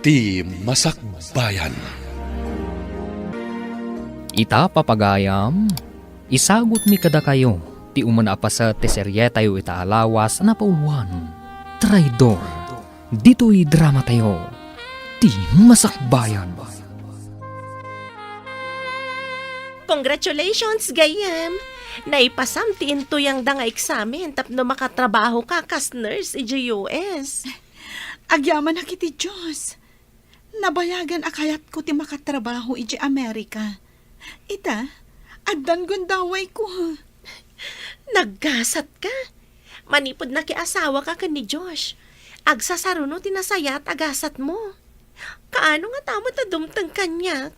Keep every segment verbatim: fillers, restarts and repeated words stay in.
Ti Masakbayan. Ita, papagayam, isagutmi kadakayo ti umuna a paset ti serietayo ita a lawas a napauluan, Traidor, ditoy dramatayo, Ti Masakbayan. Congratulations, gayyem! Naipasam ti intuyangda nga eksamen tapno makatrabahoka kas nurse idiay U S. Agyamanak iti Dios. Nabayagan a kayatko ti makatrabaho idiay Amerika. Ita, addan gundawayko. Naggasatka? Manipud nakiasawaka ken ni Josh, agsasaruno ti nasayaat a gasatmo. Kaano nga ta met a dumteng kaniak?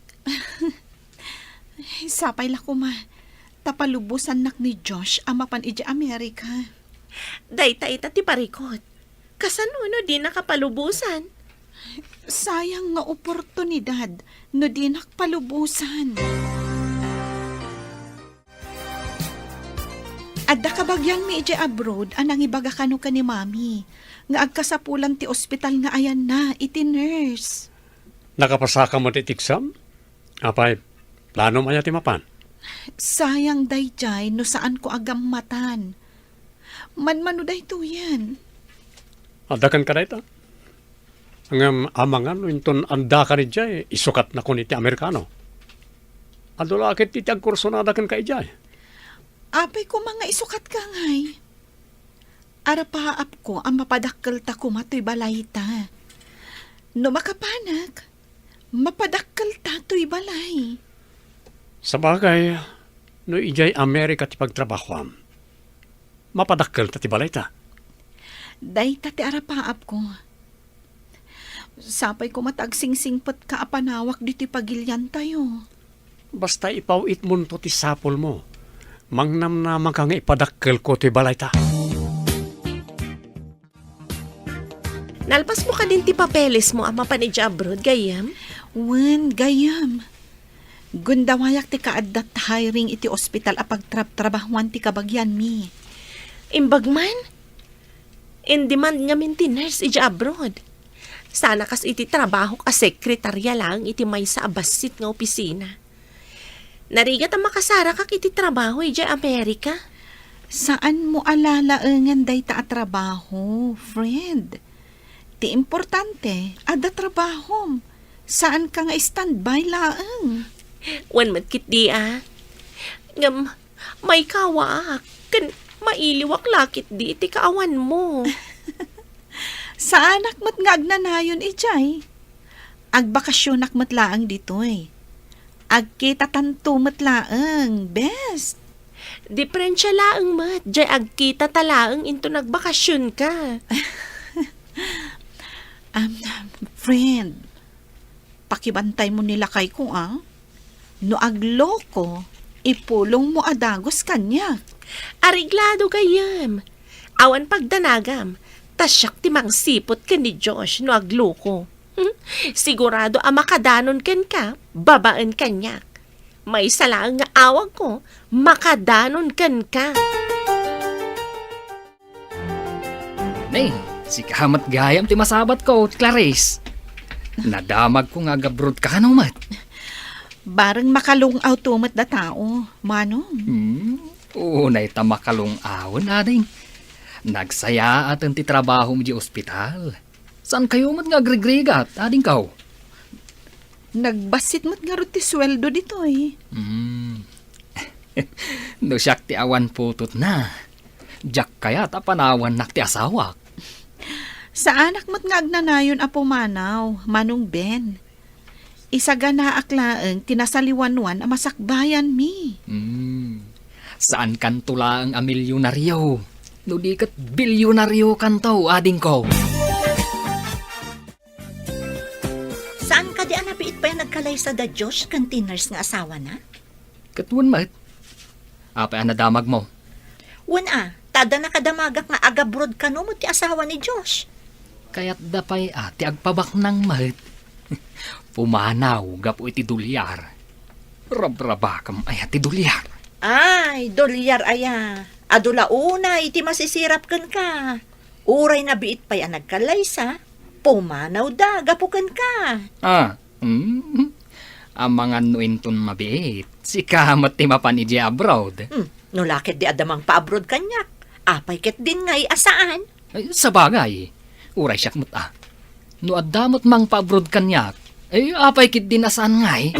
Sapay la koma, ta palubosannak ni Josh a mapan idiay Amerika. Dayta ita ti parikut. Kasano no dinaka palubosan? Sayang nga oportunidad no dinak palubosan. Adda kabagianmi idiay abroad a nangibaga kano ken ni Mami nga agkasapulan ti ospital nga ayanna iti nurse. Nakapasaka met iti exam? Apay, planom aya ti mapan? Sayang daydiay no saanko a gammatan. Manmano daytoyen. Adda kenka dayta? Ngem amangan no inton andaka idiay, isukatnakon iti Amerikano. Adu la ket iti agkursunada kenka idiay. Apay koma nga isukatka ngay? Arapaapko a mapadakkelta koma toy balayta. No makapanak, mapadakkelta toy balay. Sabagay, no idiay Amerika ti pagtrabahoam, mapadakkelta ti balayta. Dayta ti arapaapko. Sapay koma ta agsingsingpetka a panawak ditoy pagiliantayo. Basta ipaw-itmonto ti sapulmo. Mangnamnamanka nga ipadakkelko toy balayta. Nalpasmo kadin ti papelesmo a mapan idiay abroad, gayyem? Wen, gayyem. Gundawayak ti kaadda ti hiring iti ospital a pagtrabtrabahuan ti kabagianmi. Imbag man? In-demand ngamin ti nurse idiay abroad. Sana kas iti trabahok a sekretarya laeng iti maysa a bassit nga opisina. Narigat a makasarakak iti trabaho idiay Amerika. Saanmo a lalaengen dayta a trabaho, friend. Ti importante, adda trabahom. Saanka nga standby laeng. Wen met ketdi a. Ngem, maikawaak, ken mailiwak la ketdi iti kaawanmo. Saanak met nga agnanayon idiay. Agbakasionak met laeng ditoy. Agkitatanto met laeng, bes. Diferensia laeng met, diay agkitata laeng inton agbakasionka. Um, friend, pakibantaymo ni lakayko, a. No agloko, ipulongmo a dagus kaniak. Areglado gayyem. Awan pagdanagam, ta siak ti mangsiput ken ni Josh no agloko. Hmm? Sigurado a makadanon kenka babaen kaniak. Maysa laeng nga awagko, makadanon kenka. Ne, sika met gayam ti masabatko, Clarice. Nadamagko nga agabroad ka kano met. Bareng makalung-aw to met da tao, manong. Hmm, unay ta makalung-awen, ading. Nagsayaaten ti trabahom idiay ospital. Saankayo met nga agrigrigat, adingko? Nagbassit met ngarud ti sueldo ditoy. Hmm. No siak ti awan putotna, diak kayat a panawannak ti asawak. Saanak met nga agnanayon a pumanaw, Manong Ben. Isaganaak laeng ti nasaliwanwan a masakbayanmi. Hmm. Saankanto laeng a milyonario, no di ket bilyonariokanto, adingko. Saan kadi a nabiit pay a nagkalaysa da Josh ken ti nurse nga asawana? Ket wen met. Apay a nadamagmo? Wen a, ta adda nakadamagak nga agabroad kano met ti asawa ni Josh. Kayatda pay a ti agpabaknang met. Pumanaw gapu iti dolyar. Rabrabakam aya ti dolyar? Ay, dolyar aya. Adu la unay ti masisirap kenka. Uray nabiit pay a nagkalaysa, pumanawda gapu kenka. Ah, mm. Amangan no inton mabiit, sika met ti mapan idiay abroad. Hmm, no la ketdi adda mangpa-abroad kaniak, apay ketdin ngay a saan? Ay, sabagay, uray siak met a. No adda met mangpa-abroad kaniak, ay, apay ketdin a saan ngay?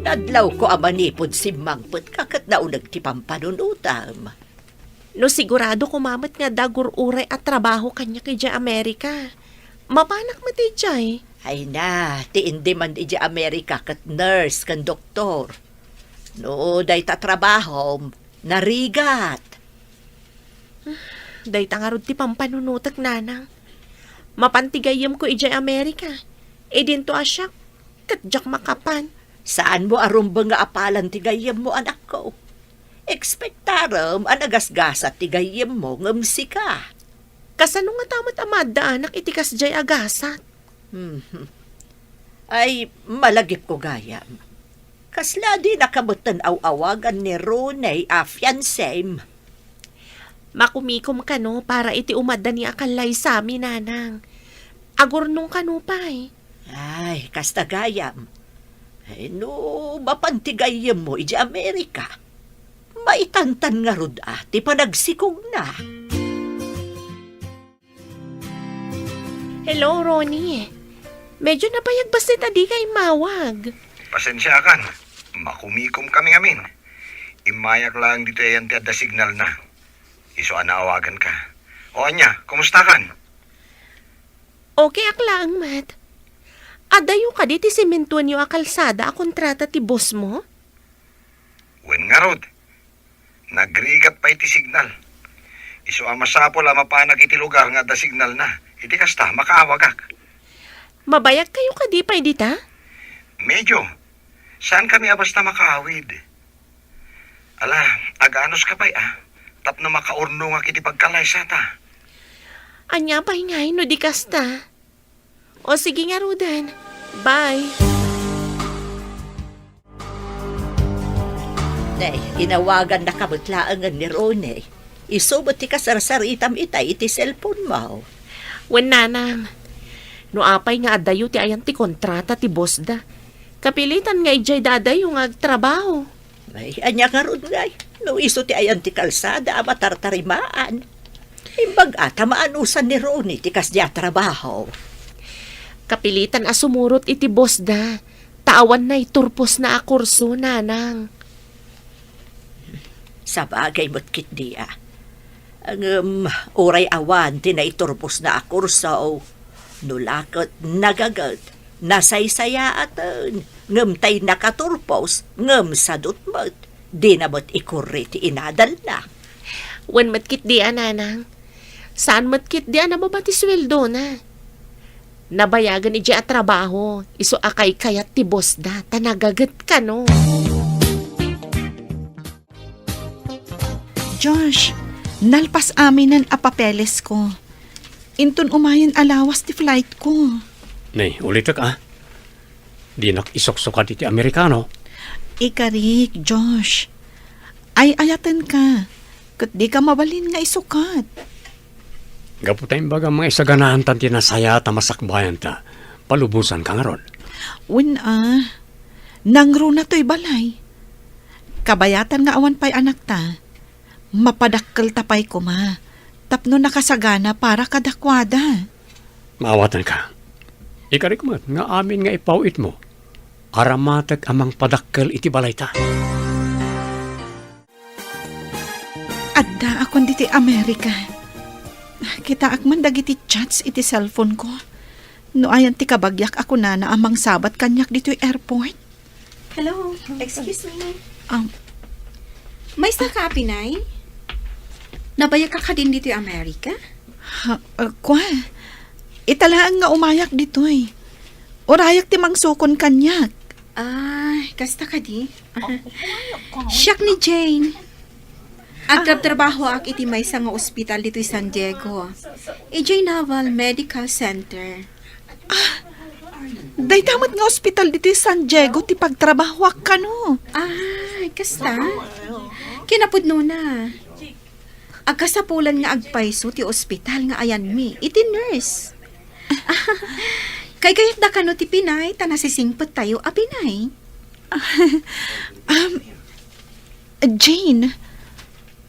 Nadlawko a manipud simmangpetka ket nauneg ti pampanunotam. No sigurado koma met nga adda gur-uray a trabaho kaniak idiay Amerika, mapanak met idiay. Ay na, ti indi man idiay Amerika ket nurse ken doktor. No dayta trabahom, narigat. Dayta ngarud ti pampanunotek, nanang. Mapan ti gayyemko idiay Amerika. Idinto a siak, ket diak makapan. Saanmo a rumbeng nga apalan ti gayyemmo, anakko. Ekspektarem a nagasgasat ti gayyemmo ngem sika. Kasano ngata met a maaddaanak iti kasdiay a gasat? Mhm. Ay, malagipko gayam. Kasla dinaka metten aw-awagan ni Ronnie a fiancem? Makumikom kano para iti umadda ni a kallaysami, nanang. Agurnong kano pay. Ay, kasta gayam. Ay, no mapan ti gayyemmo idiay Amerika, maitantan ngarud a ti panagsikogna. Hello, Ronnie. Medyo nabayag bassit a dika immawag. Pasensiakan. Makumikom kami ngamin. Immayak laeng ditoy ayan ti adda signalna. Isu a naawaganka. O ania, kumustakan? Okay ak laeng met. Adayo kadi ti simentoenyo a kalsada a kontrata ti bossmo? Wen ngarud, nagrigat pay ti signal. Isu a masapul a mapanak iti lugar nga adda signalna. Iti kasta, makaawagak. Mabayagkayo kadi pay dita? Medyo. Saankami a basta makaawid. Ala, aganuska pay a, tapno makaurnongak iti pagkalaysata. Ania pay ngay no di kasta? O sige ngaruden. Bye. Nay, inawagannaka met laengen ni Ronnie. Isu met ti kasarsaritam itay iti cellphone-mo. Wen, nanang. No apay nga adayo ti ayan ti kontrata ti bossda, kapilitan nga idiay dadayo nga agtrabaho. Ay, ania ngarud ngay? No isu ti ayan ti kalsada a matartarimaan. Imbag-a ta maanusan ni Ronnie ti kasdiay a trabaho. Kapilitan a sumurot iti bossda, ta awan naiturposna a kurso, nanang. Sabagay met ketdi a. Ngem, uray awan ti naiturposna a kurso, no la ket nagaget, nasaysayaaten, ngem tay nakaturpos, ngem sadut met, dina met ikurri ti inadalna. Wen met ketdi a, nanang. Saan met ketdi a nababa ti sueldona. Nabayagan idiay a trabaho, isu a kaykayat ti bossda, ta nagaget kano. Josh, nalpas aminen a papelesko. Inton umayen a lawas ti flightko. Nay, ulitek a. Dinak isuksukad iti Amerikano. Ikarik, Josh. Ay-ayatenka, ket dika mabalin nga isukat. Gapu ta imbagam nga isaganaantan ti nasayaat a masakbayanta, palubosanka ngarud. Wen a, nangruna toy balay. Kabayatan nga awan pay anakta, mapadakkelta pay koma, tapno nakasagana para kadakuada. Maawatanka. Ikarik met nga amin nga ipaw-itmo, aramatek a mangpadakkel iti balayta. Addaakon ditoy Amerika. Kitaak man dagiti chats iti cellphone-ko. No ayan ti kabagiak a kunana a mangsabat kaniak ditoy airport. Hello, excuse me. Um, Maysa ka, Apinay? Nabayag ka kadin ditoy Amerika? Ha, uh, kwa? Ita laeng nga umayak ditoy. Urayak ti mangsukon kaniak. Ah, kasta kadi? Siak ni Jane. Agtrabtrabahoak iti maysa nga ospital ditoy San Diego. Idiay Naval Medical Center. Ah, dayta met nga ospital ditoy San Diego ti pagtrabahoak kano. Ah, kasta? Kinapudnona. Kasapulan nga agpayso ti ospital nga ayanmi iti nurse. Kaykayatda kano ti pinay ta nasisingpettayo a pinay? Um, Jane,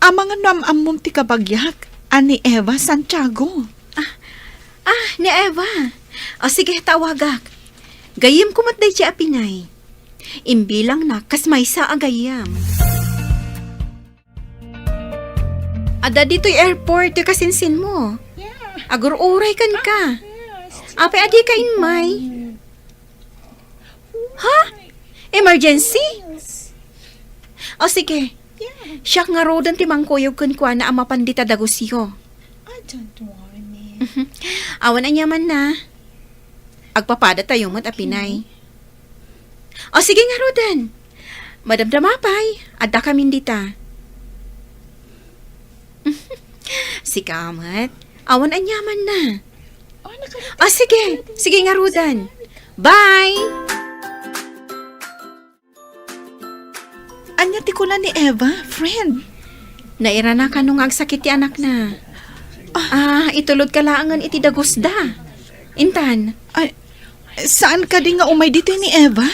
amangan no am-ammom ti kabagiak a ni Eva Santiago. Ah, ah, ni Eva. O sige, tawagak. Gayyemko met daydi a pinay. Imbilangnak kas maysa a gayyem. Adda ditoy airport ti kasinsinmo. Yeah. Agur-uray kenka. Ah, yes. Apay a dika immay? Ha? Emergency? Yes. O sige. Yeah. Siak ngaruden ti mangkuyog kenkuana a mapan dita dagusyo. I don't want it. Mhm. Awan aniamanna. Agpapadatayo met a pinay. Okay. O sige ngaruden. Madamdama pay, addakamin dita. Sika met. Awan aniamanna. Oh, nakarating. O sige, sige ngaruden. Bye! Ania ti kuna ni Eva, friend? Nairana kano nga agsakit ti anakna. Ah. Ah, itulodka laengen iti dagusda. Intan. Ay, saan kadi nga umay ditoy ni Eva?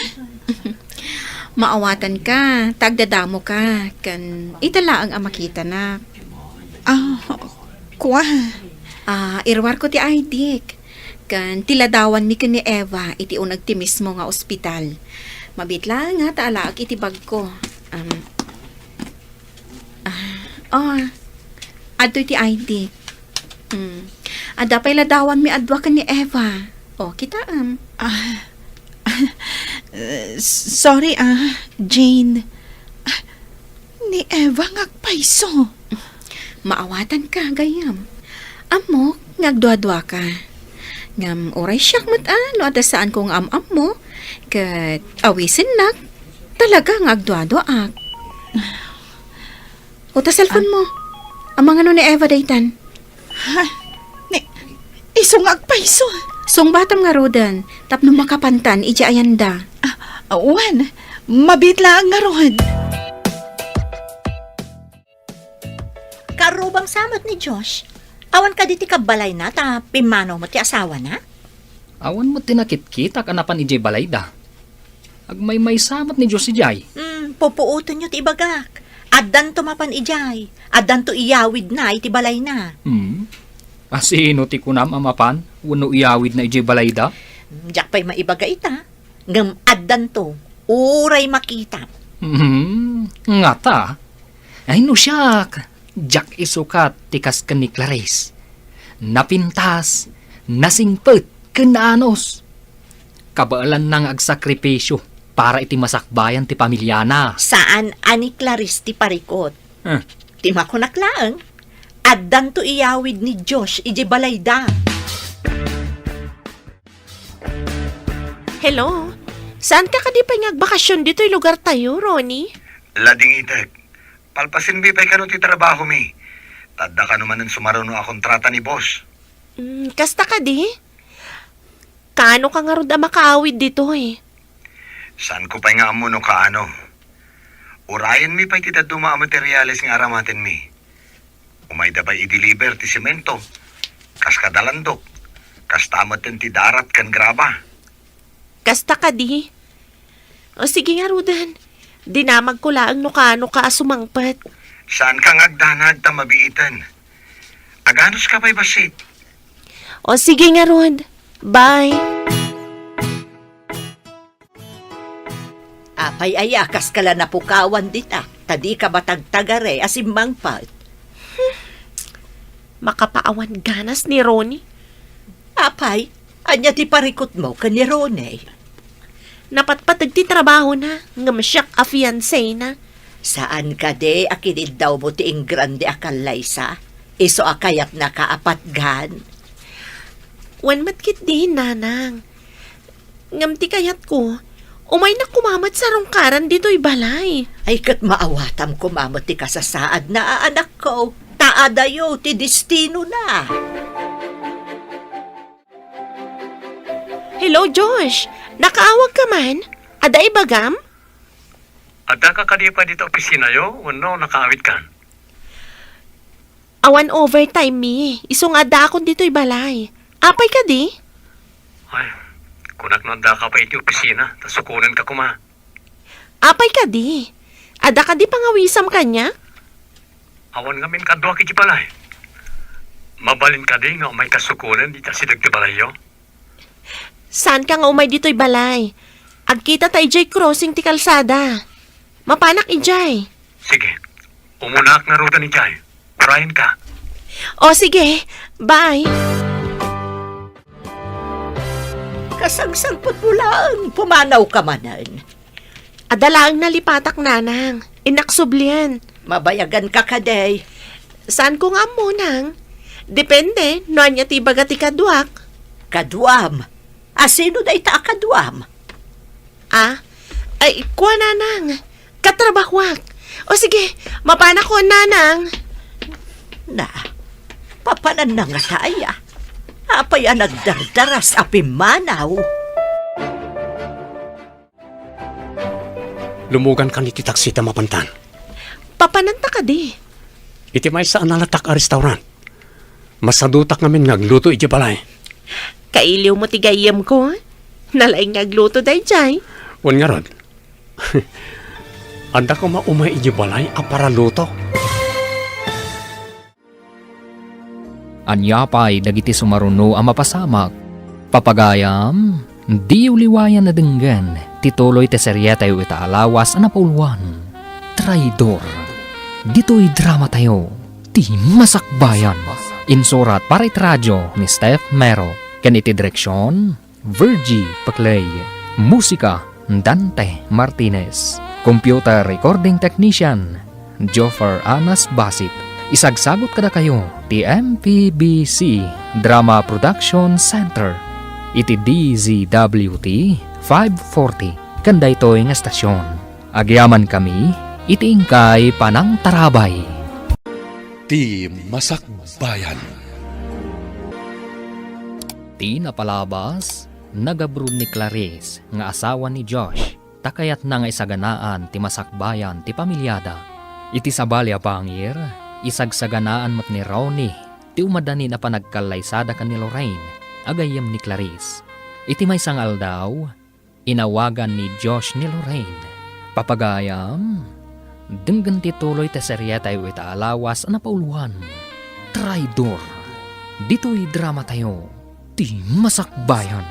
Maawatanka, ta agdadamoka, ken ita laeng a makitanak. Ah, kua. Ah, iruarko ti I D. Ken ti ladawanmi ken ni Eva iti uneg ti mismo nga ospital. Mabiit laeng nga ta alaek iti bagko. Um, ah, oh, adtoy ti I D. Mm. Adda pay ladawanmi a dua ken ni Eva. Oh, kitaem. Ah, sorry, ah, Jane. Ah, ni Eva nga agpayso. Maawatanka, gayyem. Ammok nga agduaduaka. Ngem uray siak met a no adda saanko nga am-ammo, ket awisennak, talaga nga agduaduaak. O ta cellphone mo. Amangan no ni Eva daytan. Ha? Ni, isu nga agpayso. Sungbatam ngaruden, tapno makapantan idiay ayanda. Ah, wen, mabiit laeng ngarud. Karrubang sa met ni Josh. Awan kadi ti kabbalayna ta pimmanaw met ti asawana? Awan met ti nakitkitak a napan idiay balayda. Agmaymaysa met ni Josh idiay. Hmm, pupuotenyo ti ibagak. Addanto mapan idiay. Addanto iyawidna iti balayna. Hmm? A sino ti kunam a mapan wenno iyawidna idiay balayda? Hmm, diak pay maibaga ita. Ngem addanto, uray makita. Hmm, ngata? Ay, no siak, diak isukat ti kas ken ni Clarice. Napintas, nasingpet, ken naanus. Kabaelanna nga agsakripisio para iti masakbayan ti pamiliana. Saan a ni Clarice ti parikut. Eh. Ti makunak laeng, addanto iyawid ni Josh idiay balayda. Hello? Saanka kadi pay nga agbakasyon ditoy lugartayo, Ronnie? Ladingitek. Palpasenmi pay kano ti trabahomi. Ta adda kano manen sumaruno a kontrata ni boss. Mm, kasta kadi? Kaano ka ngarud a makaawid ditoy? Saanko pay nga ammo no kaano. Urayenmi pay ti dadduma a materiales nga aramatenmi. Umayda pay i-deliver ti semento, kas kada landok, kasta metten ti darat ken graba. Kasta kadi? O sige ngaruden, dinamagko laeng no kaano ka a sumangpet. Saanka nga agdanag ta mabiiten. Aganuska pay bassit. O sige ngarud, bye. Apay aya, kaska la napukawan dita, ta dika matagtagare a simmangpet. Hmm. Makapaawan ganas ni Ronnie. Apay, ania ti parikutmo ken ni Ronnie? Napatpateg ti trabahona, ngem siak a fiancé na. Saan kadi a kiniddawmo ti ingrande a kallaysa? Isu a kayatnaka a patgan? Wen met ketdin, nanang. Ngem ti kayatko, umaynak koma met sarungkaran ditoy balay. Ay, ket maawatam koma met ti kasasaadna a anakko, ta adayo ti destinona. Hello, Josh. Nakaawagka man? Adda ibagam? Addaka kadi pay dita opisinayo wenno nakaawidkan? Awan overtime mi, isu nga addaakon ditoy balay. Apay kadi? Ay, kunak no addaka pay iti opisina, ta sukonenka koma. Apay kadi? Adda kadi pangawisam kaniak? Awan ngamin kaduak iti balay. Mabalin kadi nga umayka sukonen iti asideg ti balayyo? Saanka nga umay ditoy balay. Agkitata idiay crossing ti kalsada. Mapanak idiay. Sige. Umunaak ngaruden idiay. Urayenka. O, sige. Bye. Kasagsagputmo laeng, pumanawka manen. Adda laeng nalipatak, nanang. Innak sublien. Mabayaganka kadi? Saanko nga ammo, nang. Depende no ania ti ibaga ti kaduak. Kaduam? A, sino dayta a kaduam? Ah? Ay, kua, nanang. Katrabahuak. O sige, mapanakon, nanang. Na, papananna ngata aya? Apay a nagdardaras a pimmanaw? Lumugankan iti taksi ta mapantan. Papananta kadi? Iti maysa a nalatak a restaurant. Masadutak ngamin nga agluto iti balay. Kailiwmo ti gayyemko? Nalaing nga agluto daydiay. Wen ngarud, adda koma umay iti balay a paraluto. Ania pay dagiti sumaruno a mapasamak? Papagayam, diyo liwayan a denggen ti tuloy ti serietayo ita a lawas a napauluan, Traidor. Ditoy dramatayo, ti Masakbayan. Insurat para iti radio ni Steph Mero, ken iti direksion, Virgie Paclay. Musika, Dante Martinez. Computer recording technician, Joffer Anas Basit. Isagsagut kadakayo ti M P B C Drama Production Center iti D Z W T five forty ken daytoy nga estasion. Agyamankami iti inkay panangtarabay. Ti Masakbayan. Ti napalabas, nagabrud ni Clarice nga asawa ni Josh, ta kayatna nga isaganaan ti masakbayan ti pamiliada. Iti sabali a pangir, isagsaganaan met ni Ronnie ti umadanin a panagkallaysada ken ni Lorraine a gayyem ni Clarice. Iti maysa nga aldaw, inawagan ni Josh ni Lorraine. Papagayam, denggen ti tuloy ti serietayo ita a lawas a napauluan, Traidor. Ditoy dramatayo, ti Masakbayan.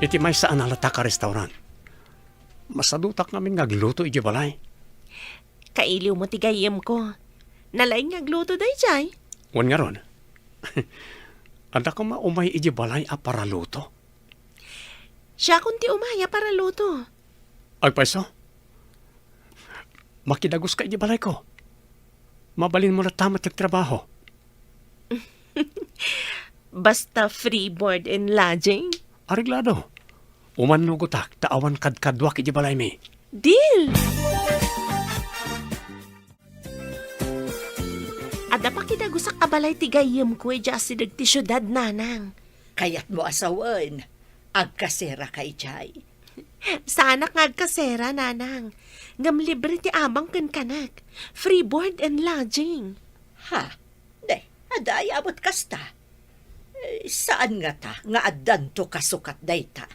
Iti maysa a nalatak a restaurant, masadutak ngamin nga agluto iti balay. Kailiwmo ti gayyemko. Nalaing nga agluto daydiay. Wen ngarud, adda koma umay iti balay a paraluto? Siakon ti umay a paraluto. Agpayso? Makidaguska iti balayko. Mabalinmo latta met ti agtrabaho. Basta free board and lodging? Areglado. Umannugotak ta awan kadkaduak iti balaymi. Deal! Adda pakidagusak a balay ti gayyemko idiay asideg ti siudad, nanang. Kayatmo a sawen, agkaseraka idiay. Saanak nga agkasera, nanang. Ngem libre ti abang ken kanek. Free board and lodging. Ha? De, adda aya met kasta? Eh, saan ngata nga addanto kasukat dayta?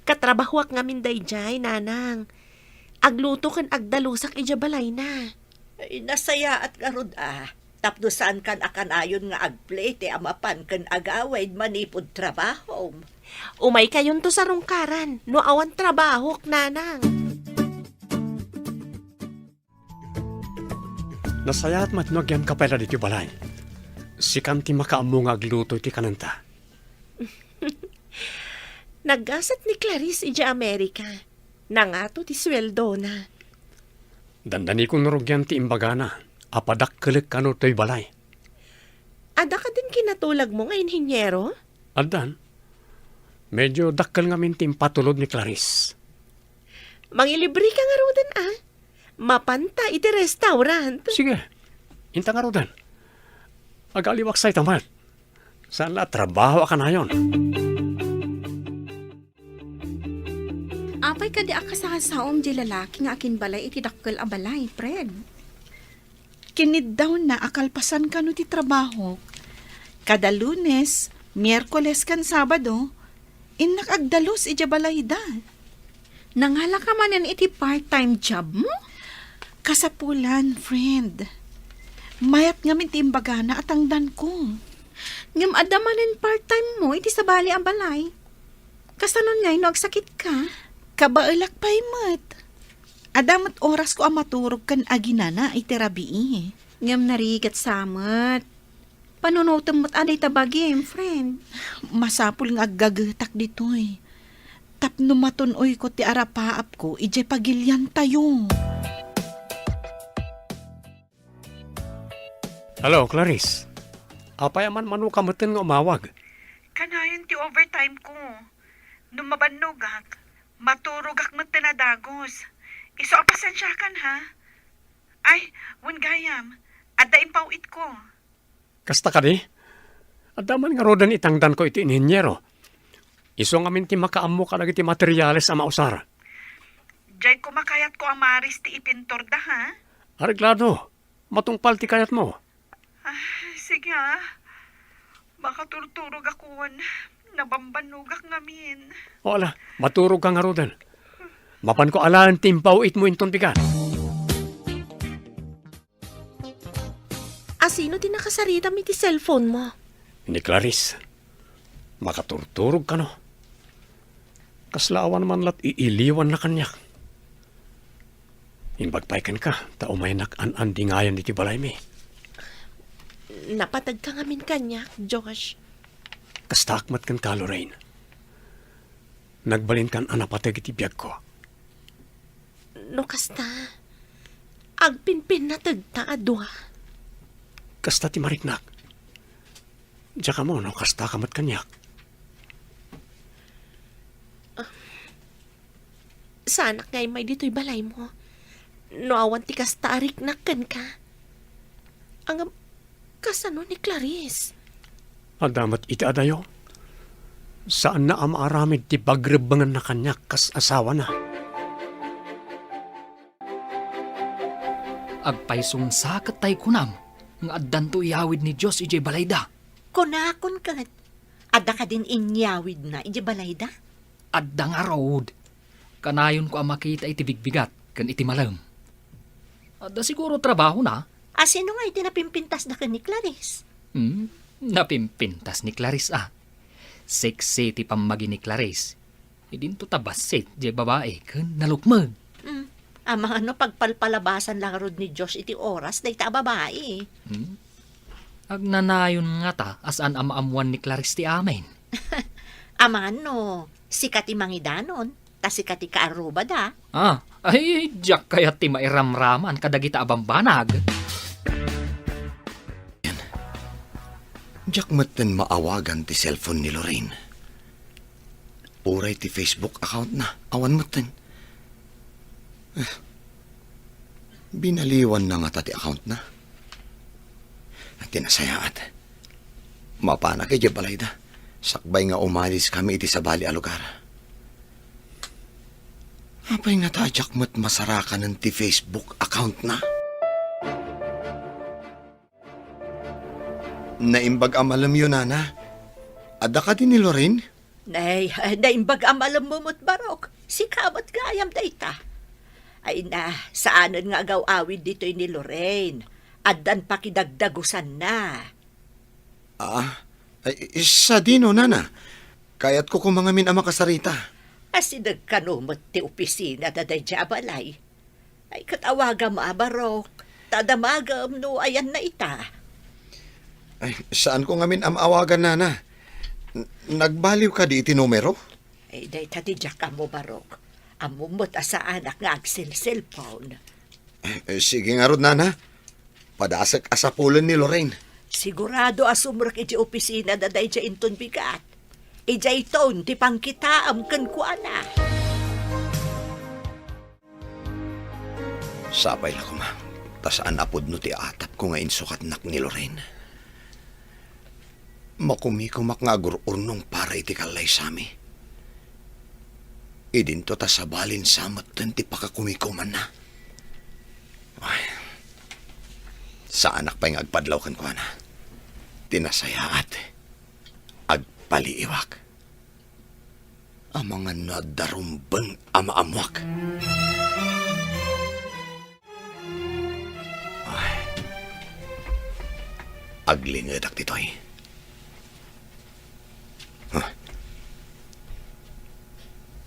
Katrabahoak ngamin daydiay, nanang. Agluto ken agdalusak idiay balayna. Ay, nasayaat ngarud a. Tapno saankan a kanayon nga agplete a mapan ken agawid manipud trabahom. Umaykayonto sarungkaran no awan trabahok, nanang. Nasayaat met no agyamka pay la ditoy balay. Sikan ti makaammo nga agluto iti kanenta. Naggasat ni Clarice idiay Amerika. Nangato ti sueldona. Dandanikon no rugian ti imbagana a padakkelek kano toy balay. Adda kadin kinatulagmo nga inhinyero? Addan. Medyo dakkel ngamin ti impatulod ni Clarice. Mangilibreka ngaruden a. Mapanta iti restaurant. Sige. Inta ngaruden. Agaliwak say tamat. Saan la a trabaho a kanayon? Apay kadi a kasasaom di lalaki nga akinbalay iti dakkel a balay, Fred? Kiniddaw na a kalpasan kano ti trabaho. Kada Lunes, Miyerkules ken Sabado, innak agdalus idiay balayda. Nangala ka manen iti part-time job mo? Kasapulan, friend. Mayat ngamin ti imbagana a tangdanko. Ngem adda manen part-time mo iti sabali a balay. Kasanon ngay no agsakit ka? Kabaelak pay met. Adda met orasko a maturog ken aginana iti rabii. Ngem narigat sa met. Panunotem met a dayta bagim, friend. Masapul nga aggagetak ditoy. Tapno matun-oyko ti arapaapko idiay pagiliantayo. Hello, Clarice. Apay a manmanoka metten nga umawag? Kanayon ti overtime ko. No mabannogak, maturogak metten a dagus. Isu a pasensiakan, ha? Ay, wen gayam, adda impaw-itko. Kasta kadi? Adda man ngaruden itangdanko iti inhiniero. Isu ngamin ti makaammo kadagiti materiales a mausar. Diay koma kayatko a maris ti ipinturda, ha? Areglado. Matungpal ti kayatmo. Ah, sige, ah. Makaturturog ako wen nabambannogak ngamin. O ala, maturog ka ngaruden. Mapanko alaen ti impaw-itmo inton bigat. Asino ti nakasaritam iti cellphone mo? Ni Clarice. Makaturturog kano. Kasla awan man lat iiliwanna kaniak. Imbag pay kenka, ta umaynak an-andingayan iti balaymi. Napateg ka ngamin kaniak, Josh. Kastaak met kenka, Lorraine. Nagbalinkan a napateg iti biagko. No kasta, agpinpinnategta a dua. Kasta ti mariknak. Diak ammo no kasta ka met kaniak. Saanak nga immay ditoy balaymo no awan ti kasta a riknak kenka. Ngem, kasano ni Clarice? Adda met iti adayo. Saanna a maaramid ti pagrebbengenna kaniak kas asawana. Agpaisungsa ket tay kunam nga addanto iyawid ni Dios idiay balayda. Kunakon ket, adda kadin inyawidna idiay balayda? Adda ngarud. Kanayonko a makita iti bigbigat ken iti malem. Adda siguro trabahona. A, sino nga iti napimpintasda ken ni Clarice? Hmm, napimpintas ni Clarice, a. Sexy ti pammagi ni Clarice. Idinto ta bassit diay babai ken nalukmeg. Hmm, amangan no pagpalpalabasan la ngarud ni Dios iti oras dayta a babai. Hmm? Agnanayon ngata a saan a maammuan ni Clarice ti amin. Amangan no sika ti mangidanon, ta sika ti kaarrubada. Ah, ay, diak kayat ti mairamraman kadagita a bambanag. Diak metten maawagan ti cellphone ni Lorraine. Uray ti Facebook account na, awan metten. Eh, binaliwan na ngata ti account na. Ti nasayaat, mapanak idiay balayda, sakbay nga umalis kami iti sabali a lugar. Apay ngata a diak met masarakanen ti Facebook account na? Naimbag a malemyo, nana. Adda kadi ni Lorraine? Nay, naimbag a malemmo met, Barok. Sika met gayam dayta. Ay na, saanen nga agaw-awid ditoy ni Lorraine. Addan pakidagdagusanna. Ah, ay, sadino, nana? Kayatko koma ngamin a makasarita. Asideg kano met ti opisina da daydiay a balay. Ay, ket awagam a, Barok. Ta damagem no ayanna ita. Ay, saanko ngamin a maawagan, nana. N-, nagbaliw kadi iti numero? Ay, dayta ti diak ammo, Barok. Ammom met a saanak nga agselselpon. Eh, sige ngarud, nana. Padasek a sapulen ni Lorraine. Sigurado a sumrek idiay opisina da daydiay inton bigat. Idiayton ti pangkitaem kenkuana. Sapay la koma, ta saan a pudno ti atapko nga insukatnak ni Lorraine. Makumikomak nga agur-urnong para iti kallaysami. Idinto ta sabalin sa metten ti pakakumikomanna. Ay, Saanak pay nga agpadlaw kenkuana. Ti nasayaat, agpaliiwak. Amangan no adda rumbeng a maammoak. Ay, aglingedak ditoy. Huh.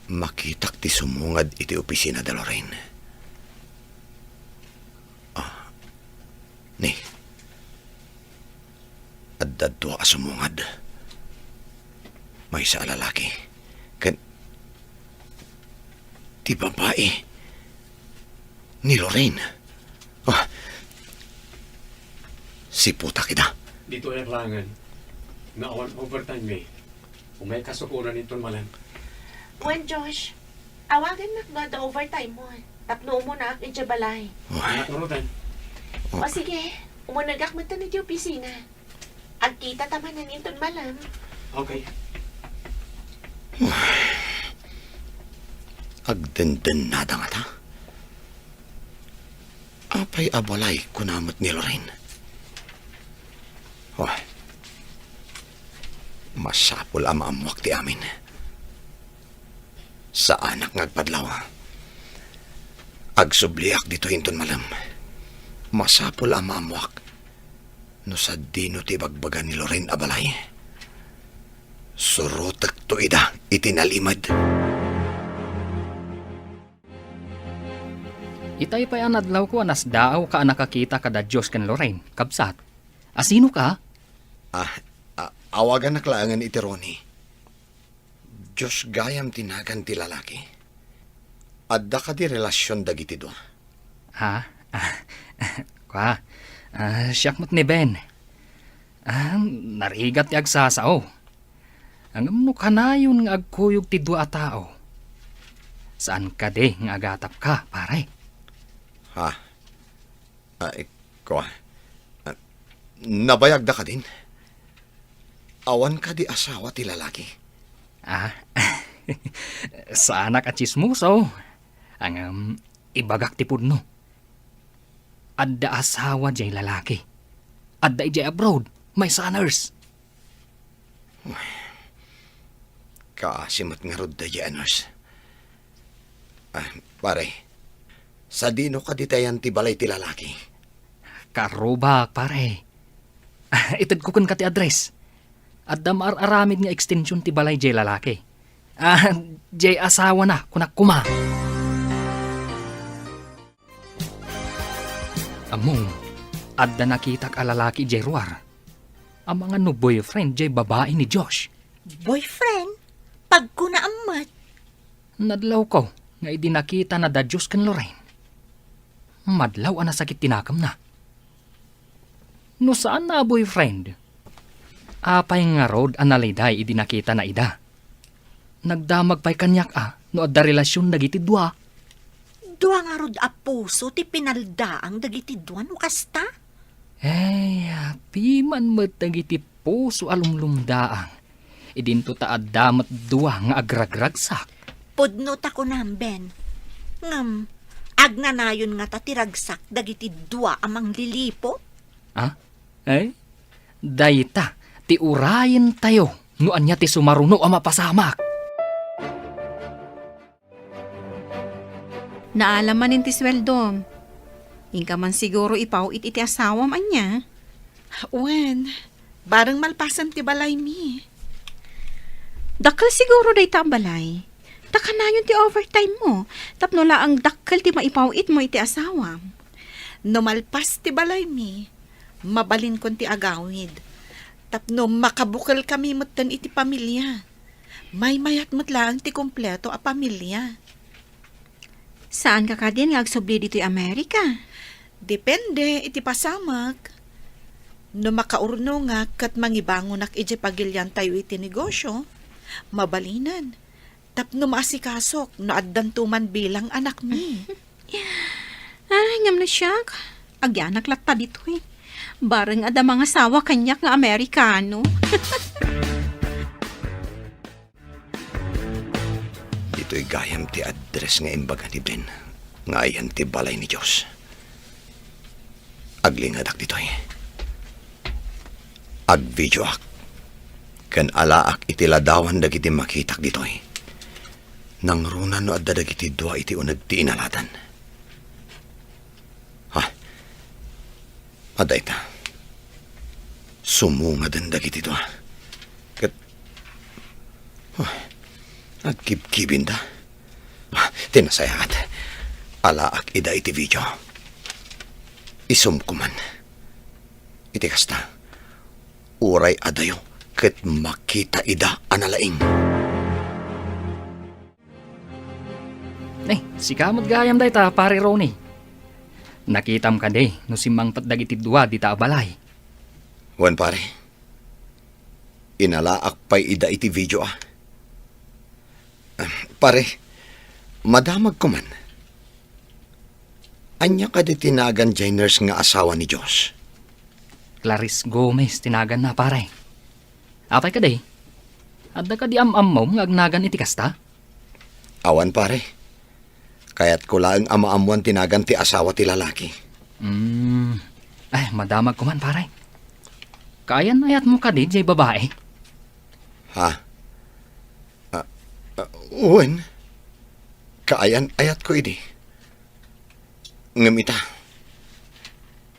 Makitak ti sumungad iti opisina da Lorraine. Ah, ni. Adda dua a sumungad. Maysa a lalaki. Ken ti babai ni Lorraine. Ah. Siputak ida. Ditoy a klangen nga awan overtime mi. Umay kasukoran inton malem. Wen, Josh, awagannak no adda overtime mo, tapno umunaak idiay balay. Ay. Anak, nurutan. O sige, umunegak metten iti opisina. Agkitata manen inton malem. Okay. Agdendennada ngata. Apay a balay kuna met ni Lorraine? Oh, masapul a maammoak ti amin. Saanak nga agpadlaw. Agsubliak ditoy inton malem. Masapul a maammoak no sadino ti ibagbaga ni Lorraine a balay. Surotekto ida iti nalimed. Itay pay a nadlawko a nasdaaw ka a nakakita kada Dios ken Lorraine, kabsat. Asino ka? Ah, ah, awagannak laengen iti Ronnie. Dios gayam ti nagan ti lalaki. Adda kadi relasion dagiti dua? Ha? Ah, kua, ah, siak met ni Ben. Ah, narigat ti agsasao. Ngem no kanayon nga agkuyog ti dua a tao, saan kadi nga agatapka, pare? Ha? Ay, kua. Ah, nabayagda kadin? Awan kadi asawa ti lalaki? Ah, saanak a tsismoso. Ngem, ibagak ti pudno. Adda asawa diay lalaki. Adda idiay abroad, maysa a nurse. Kaasi met ngarud daydiay a nurse. Ah, pare, sadino kadi ti ayan ti balay ti lalaki? Karrubak, pare. Ah, itedko kenka ti address. Adda maar-aramid nga extension ti balay diay lalaki. Ah, diay asawana, kunak koma. Ammom, adda nakitak a lalaki idiay ruar. Amangan no boyfriend diay babai ni Josh. Boyfriend? Pagkunaam met. Nadlawko nga idi nakitana da Josh ken Lorraine, madlaw a nasakit ti nakemna. No saanna a boyfriend, apay ngarud a naliday idi nakitana ida? Nagdamag pay kaniak a no adda relasion dagiti dua. Dua ngarud a puso ti pinaldaang dagiti dua no kasta? Ay, apiman met dagiti puso a lumlumdaang. Idinto ta adda met dua nga agragragsak. Pudno ta kunam, Ben. Ngem, agnanayon ngata ti ragsak dagiti dua a manglilipo? Ah? Ay, dayta ti urayentayo no ania ti sumaruno a mapasamak. Naalam manen ti sueldom. Inka man siguro ipaw-it iti asawam, ania? Wen, bareng malpasen ti balaymi. Dakkel siguro dayta a balay. Ta kanayon ti overtime mo, tapno laeng dakkel ti maipaw-it mo iti asawam. No malpas ti balaymi, mabalinkon ti agawid. Tapno makabukelkami metten iti pamilia. Maymayat met laeng ti kompleto a pamilia. Saanka kadin nga agsubli ditoy Amerika? Depende iti pasamak. No makaurnongak ket mangibangonak idiay pagiliantayo iti negosio, mabalinen. Tapno maasikasok no addanto man bilang anakmi. Ay, ngem no siak, agyanak latta ditoy. Bareng adda mangasawa kaniak nga Amerikano. Ditoy gayam ti address nga imbaga ni Ben nga ayan ti balay ni Josh. Aglingedak ditoy. Agvideoak ken alaak iti ladawan dagiti makitak ditoy. Nangruna no adda dagiti dua iti uneg ti inaladan. Ha? Adda ita. Sumungaden dagiti dua. Ket, huh, agkibkibinda. Ah, ti nasayaat. Alaak ida iti video. Isumko man. Iti kasta, uray adayo ket makita ida a nalaing. Eh, sika met gayam dayta, Pare Ronnie. Nakitam kadi no simmangpet dagiti dua dita a balay? Wen, pare. Inalaak pay ida iti video, ah. Ah, pare, madamagko man. Ania kadi ti nagan jay nurse nga asawa ni Josh? Clarice Gomez ti naganna, pare. Apay kadi? Adda kadi am-ammom nga agnagan iti kasta? Awan, pare. Kayatko laeng a maammoan ti nagan ti asawa ti lalaki. Hmm. Ay, madamagko man, pare. Kaayan-ayatmo kadi jay babai? Ha? Ah, ah, wen, kaayan-ayatko idi. Ngem ita,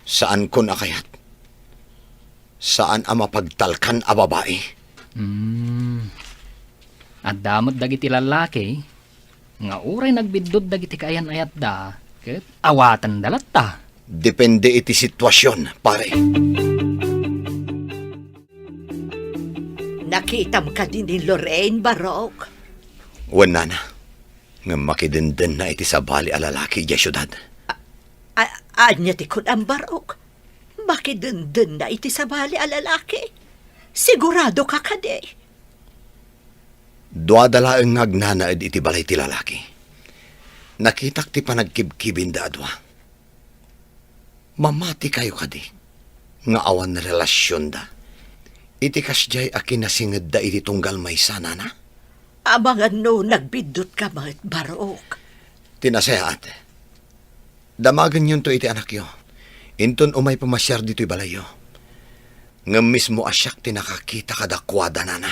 saankon a kayat. Saan a mapagtalkan a babai. Hmm. Adda met dagiti lallaki nga uray nagbiddut dagiti kaayan-ayatda, ket awatenda latta. Depende iti situasion, pare. Nakitam kadi ni Lorraine, Barok? Wen, nana. Ngem makidenddenna iti sabali a lalaki idiay siudad. A-, a-, ania ti kunam, Barok? Makidenddenna iti sabali a lalaki? Siguradoka kadi? Duada laeng nga agnanaed iti balay ti lalaki. Nakitak ti panagkibkibinda a dua. Mamatikayo kadi nga awan relasionda iti kasdiay a kinasingedda iti tunggal maysa, nana? Amangan no nagbiddutka met, Barok. Ti nasayaat, damagenyonto iti anakyo. Inton umay pamasiar ditoy balayyo. Ngem mismo a siak ti nakakita kadakuada, nana.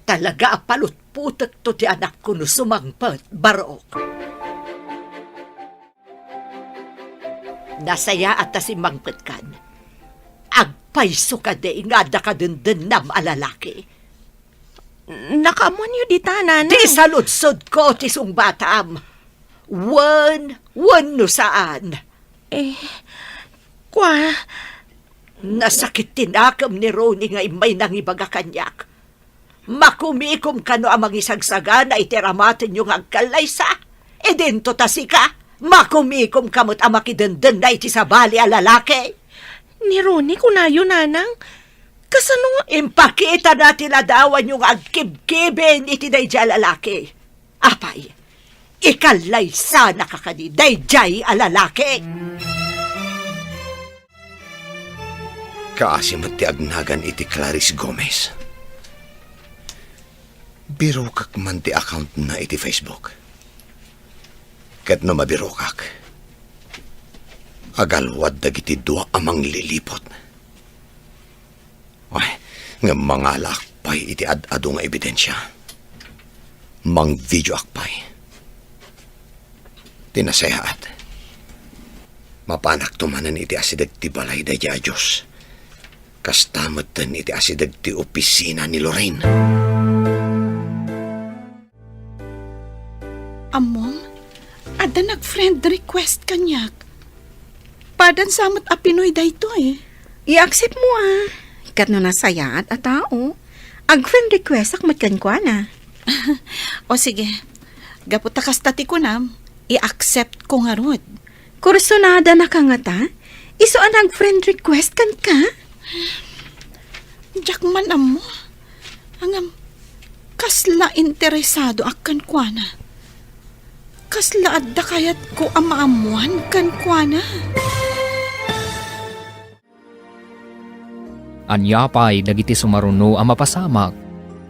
Talaga a palutputekto ti anakko no sumangpet, Barok. Nasayaat ta simmangpetkan. Agpayso kadi nga adda kadendennam a lalaki? Nakaammoanyo dita, Nana. Di saludsodko ti sungbatam. Wen, wenno saan. Eh, kua? Nasakit ti nakem ni Ronnie nga immay nangibaga kaniak. Makumikom kano a mangisagsagana iti aramatenyo nga agkallaysa. Idinto ta sika, makumikomka met a makidenddenna iti sabali a lalaki. Ni Ronnie, kunayo, Nanang, kasano nga impakitana ti ladawanyo nga agkibkibin iti daydiay a lalaki? Apay, ikallaysanaka kadi daydiay a lalaki? Kaasi met ti agnagan iti Clarice Gomez. Birokek man ti accountna iti Facebook. Ket no mabirokak, agalwad dagiti dua a mangliliput. Ay, ngem mangalaak pay iti ad-adu nga ebidensia. Mangvideoak pay. Ti nasayaat, mapanakto manen iti asideg ti balay daydiay a Dios. Kasta metten iti asideg ti opisina ni Lorraine. Ammom, adda nag-friend request kaniak. Padan sa met a Pinoy daytoy. I-accept mo, ah. Ket no nasayaat a tao, ag-friend requestak met kenkuana. O sige, gapu ta kasta ti kunam, i-accept ko ngarud. Kursunada na ka ngata? Isu a nag-friend request kenka? Diak man ammo. Ngem, kasla interesadoak kenkuana. Kasla adda kayatko a maammoan kenkuana. Ania pay dagiti sumaruno a mapasamak?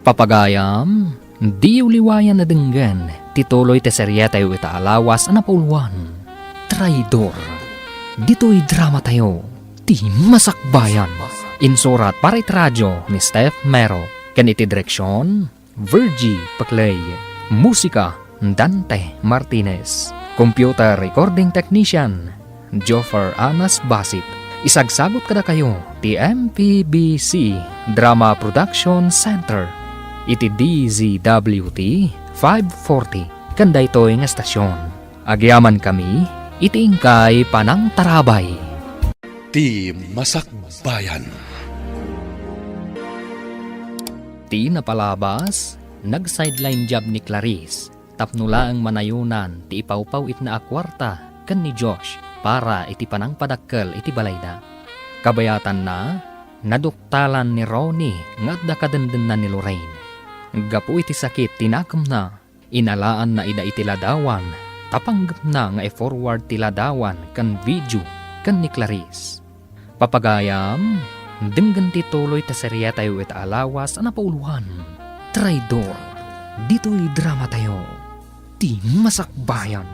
Papagayam, diyo liwayan a denggen ti tuloy ti serietayo ita a lawas a napauluan, Traidor. Ditoy dramatayo, Ti Masakbayan. Insurat para iti radio ni Steph Mero. Ken iti direksion, Virgie Paclay. Musika, Dante Martinez. Computer recording technician, Joffer Anas Basit. Isagsagut kadakayo ti M P B C Drama Production Center iti D Z W T five forty ken daytoy nga estasion. Agyamankami iti inkay panangtarabay. Ti Masakbayan. Ti napalabas, nag-sideline job ni Clarice tapno laeng manayonan ti ipawpaw-itna a kuarta ken ni Josh para iti panangpadakkel iti balayda. Kabayatanna, naduktalan ni Ronnie nga adda kadendennan ni Lorraine. Gapu iti sakit ti nakemna, inalaanna ida iti ladawan, ta panggepna nga i-forward ti ladawan ken video ken ni Clarice. Papagayam, denggen ti tuloy ta serietayo ita a lawas a napauloan, Traidor. Ditoy dramatayo, Ti Masakbayan.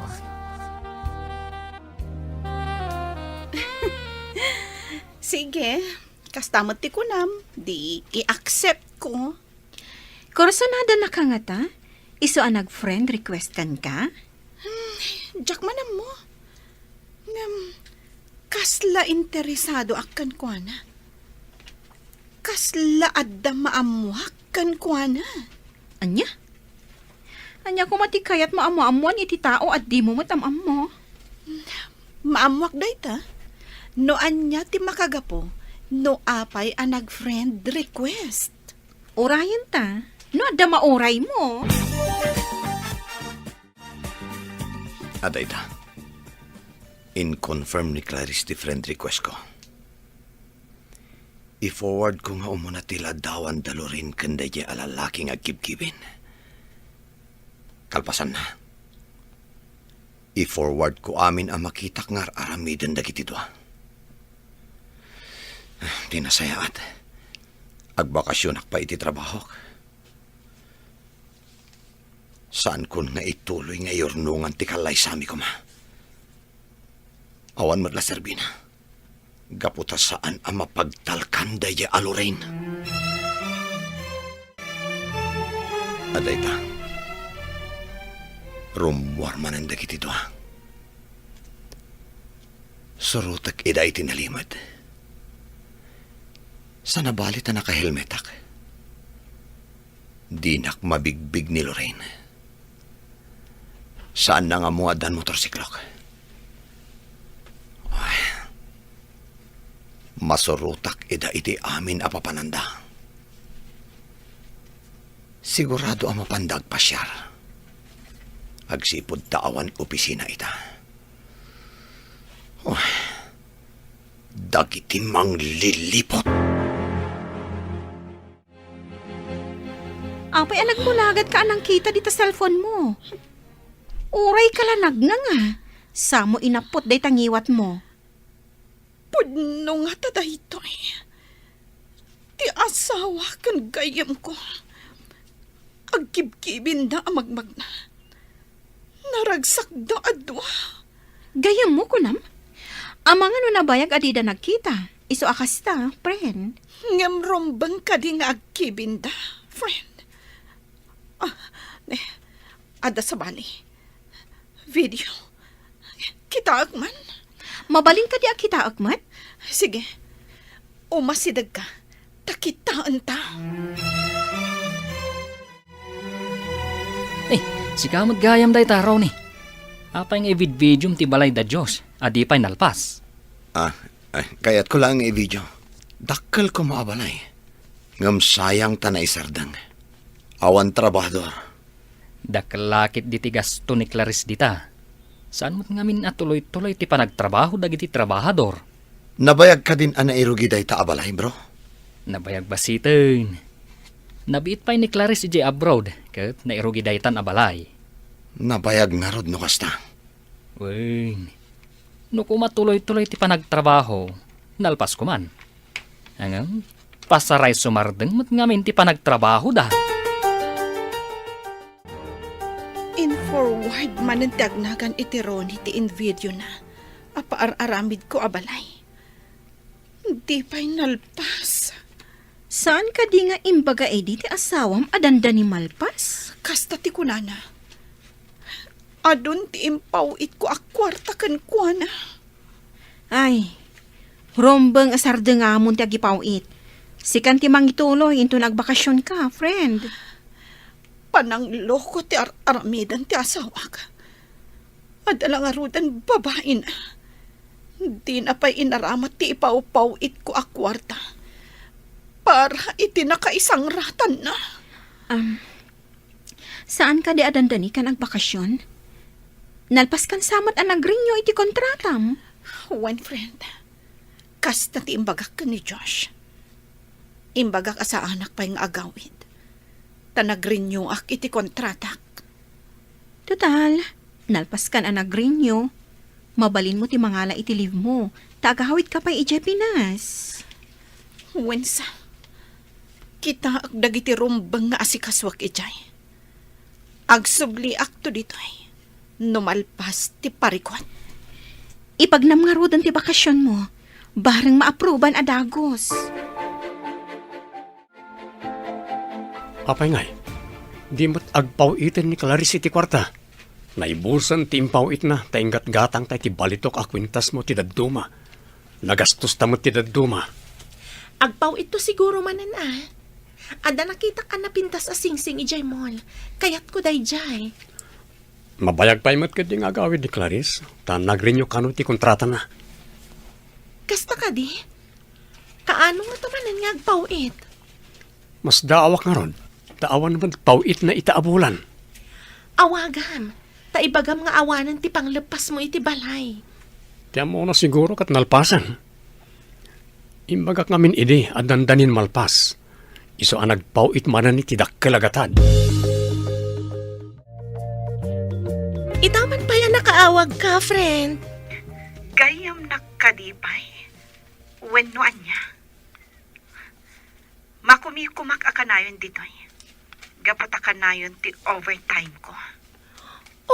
Sige, kasta met ti kunam, di i-accept ko. Kursunada na ka ngata? Isu a nag-friend request kenka? Hmm, diak man ammo. Ngem, kasla interesadoak kenkuana. Kasla adda maammoak kenkuana. Ania? Ania koma ti kayat mo a maammoan iti tao a dimo met am-ammo? Maammoak dayta. No ania ti makagapu, no apay a nag-friend request. Urayen ta, no adda mauray mo. Adda ita. In-confirm ni Clarice ti friend request ko. I-forward ko nga umuna ti ladawan da Lorraine ken daydiay a lalaki nga agkibkibin. Kalpasanna, i-forward ko amin a makitak nga ar-aramiden dagiti dua. Ti nasayaat, agbakasionak pay iti trabahok. Saankon nga ituloy nga iyurnongan ti kallaysami koma. Awan met la serbina. Gapu ta saan a mapagtalkan daydiay a Lorraine. Adda ita. Rummuar manen dagiti dua. Surotek ida iti nalimed. Sa nabali ta nakahelmetak. Dinak mabigbig ni Lorraine. Saanna nga ammo nga addan motorsiklok. Ay, masurotak ida iti amin a papananda. Sigurado a mapanda agpasiar. Agsipud ta awan opisina ita. Ay, dagiti mangliliput. Apay a nagmulagat ka a nangkita dita cellphone mo? Uray ka la nagnanga. Samo inappot dayta ngiwat mo. Pudno ngata daytoy. Ti asawa ken gayyemko, agkibkibinda a magmagna. Naragsakda a dua. Gayyemmo, kunam? Amangan no nabayag a dida nagkita. Isu a kasta, friend. Ngem rumbeng kadi nga agkibinda, friend? Ah, ne, adda sabali. Video. Kitaek man. Mabalin kadi a kitaek met? Sige. Umasidegka. Ta kitaenta. Eh, sika met gayam dayta, Ronnie. Apay nga i-vid-videom ti balay da Josh a di pay nalpas? Ah, ay, kayatko laeng nga i-video. Dakkel koma a balay. Ngem sayang ta naisardeng. Awan trabahador. Dakkel la ket diti gasto ni Clarice dita. Saan met ngamin a tuloy-tuloy ti panagtrabaho dagiti trabahador? Nabayag kadin a nairugi dayta a balay, bro? Nabayag basiten. Nabiit pay ni Clarice idiay abroad, ket nairugi daytan a balay. Nabayag ngarud no kasta. Wen, no koma tuloy-tuloy ti panagtrabaho, nalpas koman. Ngem, pasaray sumardeng met ngamin ti panagtrabahoda. In-forward manen ti agnagan iti Ronnie ti in-videona a paar-aramidko a balay. Di pay nalpas. Saan kadi nga imbaga idi ti asawam a dandani malpas? Kasta ti kunana. Adun ti impaw-itko a kuarta kenkuana. Ay, rumbeng a sardengamon ti agipaw-it. Sikan ti mangituloy inton agbakasionka, friend. Panangloko ti ar-aramiden ti asawak. Adda la ngaruden babaina. Dina pay inaramat ti ipawpaw-itko a kuarta para iti nakaisangratanna. Am, saan kadi a dandani ken agbakasion? Nalpaskan sa met a nag-renew iti kontratam. Wen, friend. Kasta ti imbagak ken ni Josh. Imbagak a saanak pay nga agawid, ta nag-renew-ak iti kontratak. Total, nalpaskan a nag-renew, mabalinmo ti mangala iti leave mo, ta agawidka pay idiay Pinas. Wensa, kitaek dagiti rumbeng nga asikasuak idiay. Agsubliakto ditoy no malpas ti parikut. Ipagnam ngaruden ti bakasionmo, bareng maapruban a dagus. Apay ngay, di met agpaw-iten ni Clarice iti kuarta? Naibusen ti impaw-itna ta inggatgatangta iti balitok a kuintasmo ti dadduma. Nagastosta met ti dadduma. Agpaw-itto siguro manen a. Adda nakitak a napintas a singsing idiay mall. Kayatko daydiay. Mabayag pay met ketdi nga agawid ni Clarice, ta nag-renew kano ti kontratana. Kasta kadi? Kaano ngata manen nga agpaw-it? Masdaawak ngarud, ta awan met paw-itna ita a bulan. Awagam, ta ibagam nga awanen ti pangleppasmo iti balay. Ti ammona siguro ket nalpasen. Imbagak ngamin idi a dandanin malpas. Isu a nagpaw-it manen iti dakkel a gatad. Ita man pay a nakaawagka, friend. Gayyemnak kadi pay? Wenno ania? Makumikumak a kanayon ditoy. Gapu ta kanayon ti overtime ko.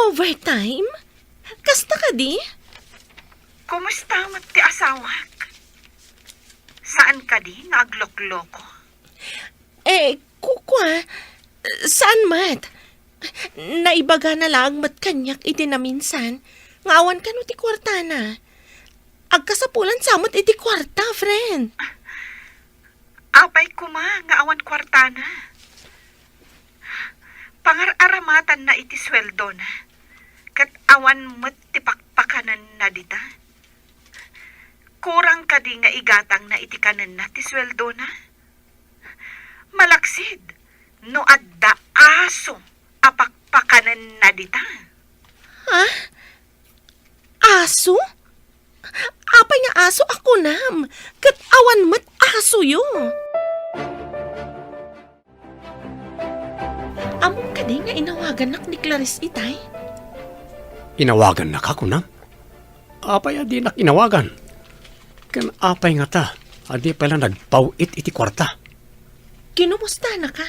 Overtime? Kasta kadi? Kumusta met ti asawak? Saan kadi nga aglokloko? Eh, kukua, saan met? Naibagana laeng met kaniak iti naminsan nga awan kano ti kuartana. Agkasapulan sa met iti kuarta, friend. Apay koma nga awan kuartana? Pangar-aramatanna iti sueldona, ket awan met ti pakpakanenna dita. Kurang kadi nga igatangna iti kanenna ti sueldona? Malaksid no adda aso a pakpakanenna dita. Ha? Aso? Apay nga aso a kunam? Ket awan met asoyo. Ammom kadi nga inawagannak ni Clarice itay? Inawagannaka, kunam? Apay a dinak inawagan? Ken apay ngata a di pay la nagpaw-it iti kuarta? Kinumustanaka.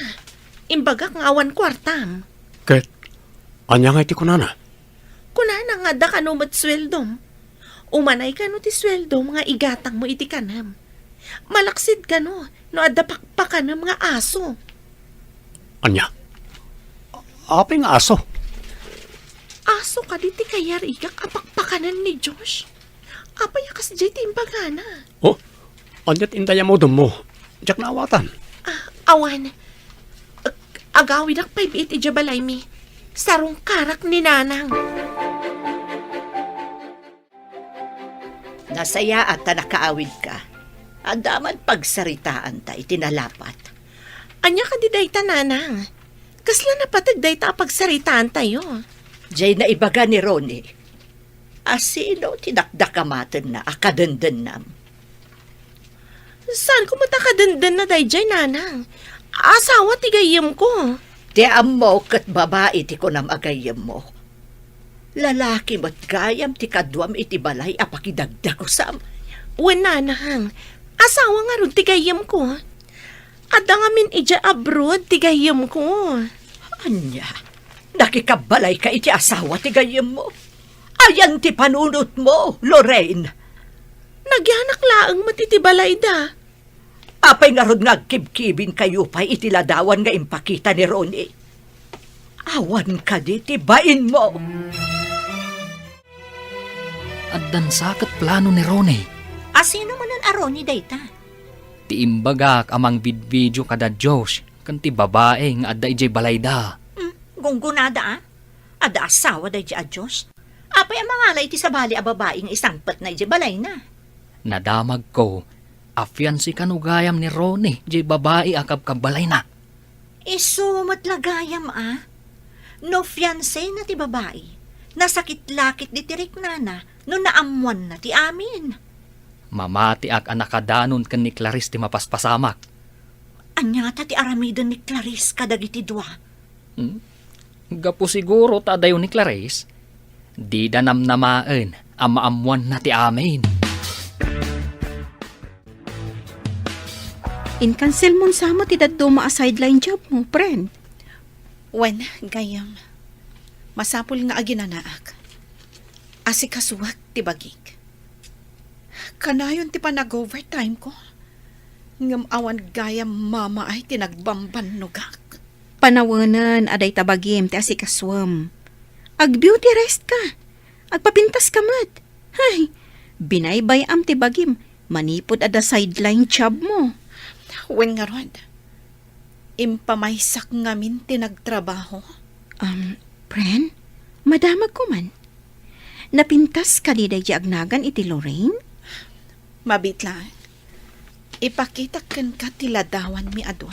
Imbagak nga awan kuartam. Ket ania nga iti kunana? Kunana nga adda kano met sueldom. Umanay kano ti sueldom nga igatangmo iti kanem. Malaksid kano no adda pakpakanem nga aso. Ania? Apay nga aso? Aso kadi ti kayarigak a pakpakanen ni Josh? Apay a kasdiay ti imbagana? Oh, ania ti indayamudemmo? Diak naawatan. Ah, awan. Ag-, agawidak pay biit idiay balaymi. Sarungkarak ni Nanang. Nasayaat ta nakaawidka. Adda man pagsaritaanta iti nalapat. Ania kadi dayta, Nanang? Kasla napateg dayta a pagsaritaantayo? Diay naibaga ni Ronnie. A sino ti dakdakamatenna a kadendennam? Saan ko met a kadendenna daydiay, Nanang? Asawa ti gayyemko. Ti ammo ket babai ti kunam a gayyemmo. Lalaki met gayam ti kaduam iti balay a pakidagdagusam. Wen, Nanang, asawa ngarud ti gayyemko. Adda ngamin idiay abroad ti gayyemko. Ania? Nakikabbalayka iti asawa ti gayyemmo? Ayan ti panunotmo, Lorraine? Agyanak laeng met iti balayda. Apay ngarud nga agkibkibinkayo pay iti ladawan nga impakita ni Ronnie? Awan kadi ti bainmo? Addan sa ket plano ni Ronnie. A sino manen a Ronnie dayta? Ti imbagak a mangvidvideo kada Josh ken ti babai nga adda idiay balayda. Hmm, gunggonada a? Adda asawa daydiay a Josh? Apay a mangala iti sabali a babai nga isangpetna idiay balayna? Nadamagko a fiancé kano gayam ni Ronnie diay babai a kabkabbalayna. Isu met la gayam a? No fiancéna ti babai, nasakit la ketdi ti riknana no naammoanna ti amin. Mamatiak a nakadanon ken ni Clarice ti mapaspasamak. Ania ta ti aramiden ni Clarice kadagiti dua? Hmm? Gapu siguro ta adayo ni Clarice, dida namnamaen a maammoanna ti amin. Inkanselmon sa met ti dadduma a sideline job mo, friend. Wen, gayam. Masapul nga aginanaak. Asikasuak ti bagik. Kanayon ti panag-overtime ko. Ngem awan gayam mamaay ti nagbambannogak. Panawenen a dayta bagim ti asikasuem. Ag-beauty rest ka. Agpapintas ka met. Hay, binaybay-am ti bagim manipud adda sideline job mo. Wen ngarud, impamaysak ngamin ti nagtrabaho. Um, friend, madamagko man. Napintas kadi daydiay agnagan iti Lorraine? Mabiit laeng. Ipakitak kenka ti ladawanmi a dua.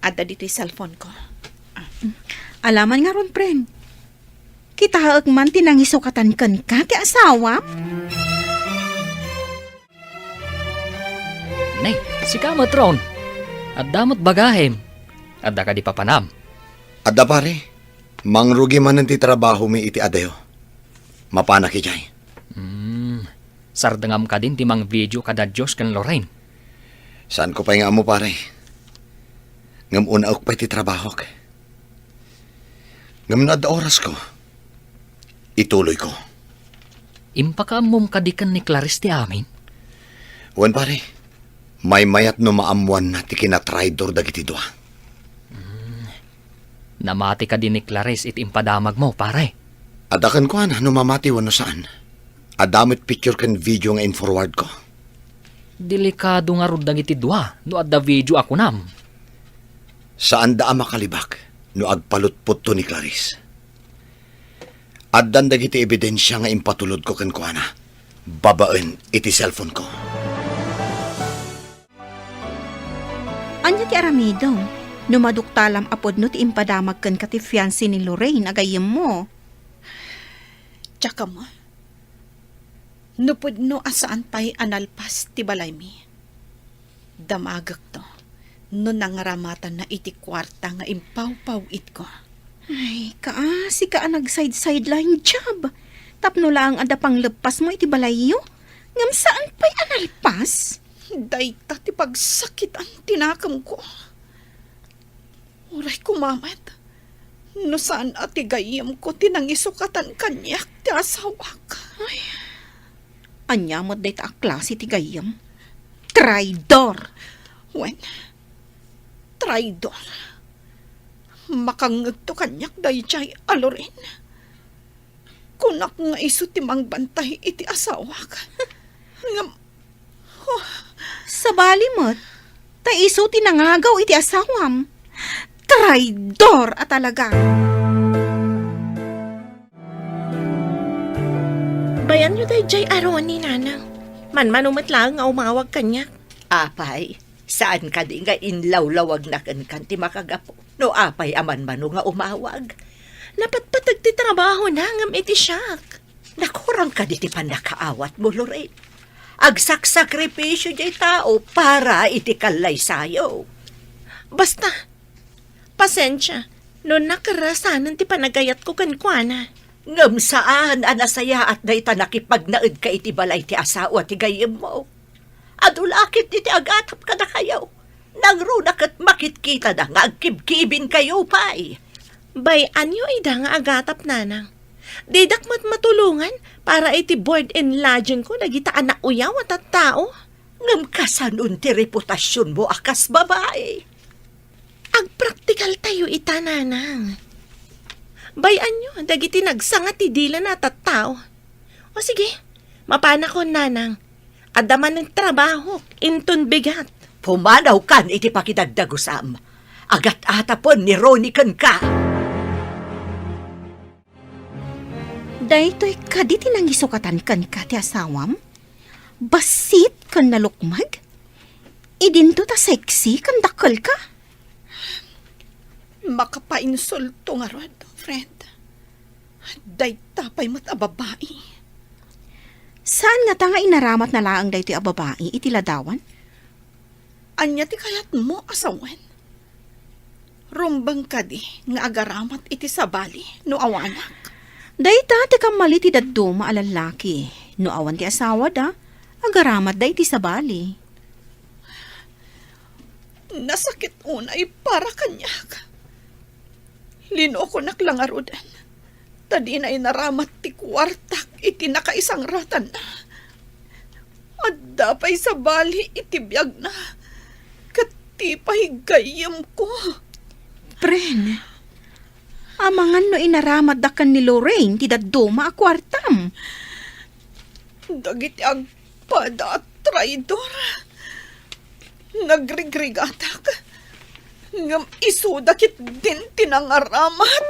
Adda ditoy cellphone ko. Ala man ngarud, friend. Kitaek man ti nangisukatan kenka ti asawam? Ne, sika met, Ron. Adda met bagahim. Adda kadi papanam? Adda, pare. Mangrugi manen ti trabahomi iti adayo. Mapanak idiay. Hmm. Sardengam kadin ti mangvideo kada Josh ken Lorraine? Saanko pay nga ammo, pare. Ngem unaek pay ti trabahok. Ngem no adda orasko, ituloyko. Impakaammom kadi ken ni Clarice ti amin? Wen, pare. Maymayat no maammoanna ti kinatraidor dagiti dua. Hmm. Namati kadi ni Clarice iti impadamagmo, pare? Adda kenkuana no mamati wenno saan. Adda met picture ken video nga in-forward ko. Delikado ngarud dagiti dua no adda video a kunam. Saanda a makalibak no agpalutpotto ni Clarice. Addan dagiti ebidensia nga impatulodko kenkuana babaen iti cellphone ko. Ania ti aramidem no maduktalam a pudno ti impadamag kenka ti fiancé ni Lorraine a gayyemmo? Diak ammo. No pudno a saan pay a nalpas ti balaymi, damagekto no nangramatanna iti kuarta nga impawpaw-itko. Ay, kaasi ka a nag-side-sideline job. Tapno laeng adda pangleppasmo iti balayyo, ngem saan pay a nalpas? Dayta ti pagsakitan ti nakemko. Uray koma met no saan a ti gayyemko ti nangisukatan kaniak ti asawak. Ay, ania met dayta a klase ti gayyem? Traidor! Wen, traidor. Makangngegto kaniak daydiay a Lorraine. Kunak nga isu ti mangbantay iti asawak. Ngem, oh. Sabali met, ta isu ti nangagaw iti asawam. Traidor a talaga! Bayanyo daydiay a Ronnie, nanang. Manmano met laeng nga umawag kaniak. Apay, saan kadi nga inlawlawagna kenka ti makagapu? No apay a manmano nga umawag? Napatpateg ti trabahona ngem iti siak. Nakurang kadi ti pannakaawatmo, Lorraine? Agsaksakripisio diay tao para iti kallaysayo. Basta, pasensia, no nakarasanen ti panagayatko kenkuana. Ngem saan a nasayaat dayta nakipagnaedka iti balay ti asawa ti gayyemmo. Adu la ketdi ti agatap kadakayo. Nangruna ket makitkitada nga agkibkibinkayo pay. Bay-anyo ida nga agatap, nanang. Didak met matulongan para iti board and lodging ko dagita a nauyaw a tattao. Ngem kasanon ti reputasionmo a kas babai? Agpraktikaltayo ita, Nanang. Bay-anyo dagiti nagsanga ti dila a tattao. O sige, mapanakon, Nanang. Adda manen trabahok inton bigat. Pumanawkan iti pakidaddagusam. Agat-atapen ni Ronnie kenka. Daytoy kadi ti nangisukatan kenka ti asawam? Bassit ken nalukmeg? Idinto ta sexy ken dakkelka? Makapainsulto ngarud, friend. Dayta pay met a babai. Saan ngata nga inaramatna laeng daytoy a babai iti ladawan? Ania ti kayatmo a sawen? Rumbeng kadi nga agaramat iti sabali no awanak? Dayta ti kammali ti dadduma a lallaki. No awan ti asawada, agaramatda iti sabali. Nasakit unay para kaniak. Linokonak la ngaruden, ta dina inaramat ti kuartak iti nakaisangratanna. Adda pay sabali iti biagna, ket ti pay gayyemko. Pren, amangan no inaramatda ken ni Lorraine ti dadduma a kuartam. Dagiti agpada a traidor. Nagrigrigatak, ngem isuda ketdin ti nangaramat.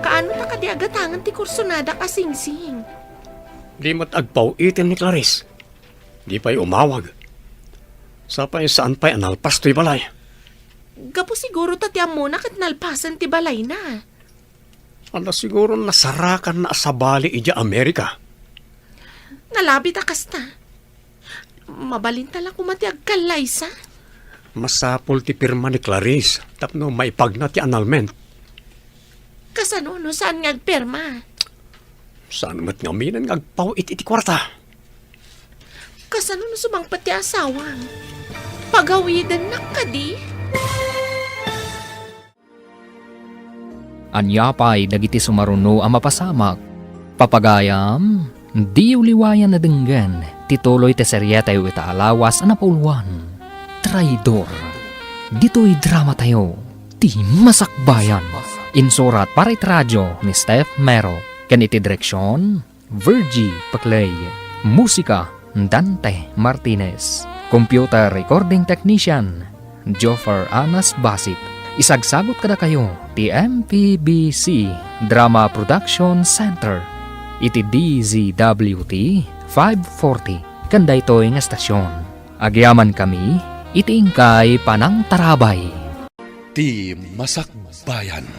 Kaano ta kadi agatangen ti kursonadak a singsing? Di met agpaw-iten ni Clarice. Di pay umawag. Sapay saan pay a nalpas toy balay. Gapu siguro ta ti ammona ket nalpasen ti balayna. Adda siguro nasarakanna a sabali idiay Amerika. Nalabit a kasta. Mabalinta la koma ti agkallaysa. Masapul ti pirma ni Clarice tapno maipagna ti annulment. Kasano no saan nga agpirma? Saan met ngamin nga agpaw-it iti kuarta? Kasano no sumangpet ti asawam? Pagawidennak kadi? Ania pay dagiti sumaruno a mapasamak? Papagayam, diyo liwayan a denggen ti tuloy ti serietayo ita a lawas a napauluan, Traidor. Ditoy dramatayo, Ti Masakbayan. Insurat para iti radio ni Steph Mero, ken iti direksion, Virgie Paclay. Musika, Dante Martinez. Computer recording technician, Joffer Anas Basit. Isagsagut kadakayo ti M P B C Drama Production Center iti D Z W T five forty ken daytoy nga estasion. Agyamankami iti inkay panangtarabay. Ti Masakbayan.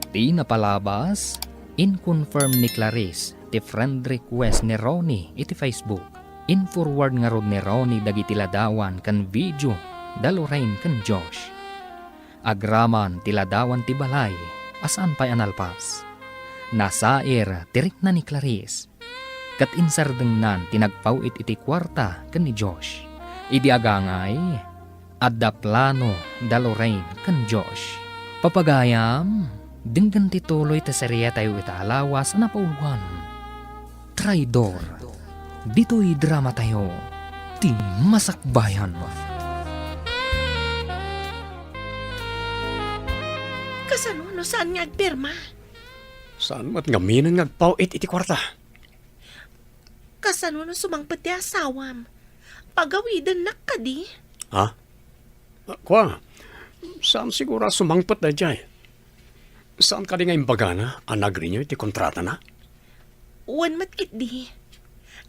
Ti napalabas, in-confirm ni Clarice ti friend request ni Ronnie iti Facebook. In-forward ngarud ni Ronnie dagiti ladawan ken video da Lorraine ken Josh. Agraman ti ladawan ti balay a saan pay a nalpas. Nasair ti rikna ni Clarice. Ket insardengnan ti nagpaw-it iti kuarta ken ni Josh. Idi agangay, adda plano da Lorraine ken Josh. Papagayam, denggen ti tuloy ti serietayo ita a lawas a napauluan, Traidor. Ditoy dramatayo, Ti Masakbayan. Kasano no saan nga agpirma? Saan met ngamin nga agpaw-it iti kuarta? Kasano no sumangpet ti asawam? Pagawidennak kadi? Ha? Ah, kua, saan siguro a sumangpet daydiay? Saan kadi nga imbagana a nag-renew iti kontratana? Wen met ketdi.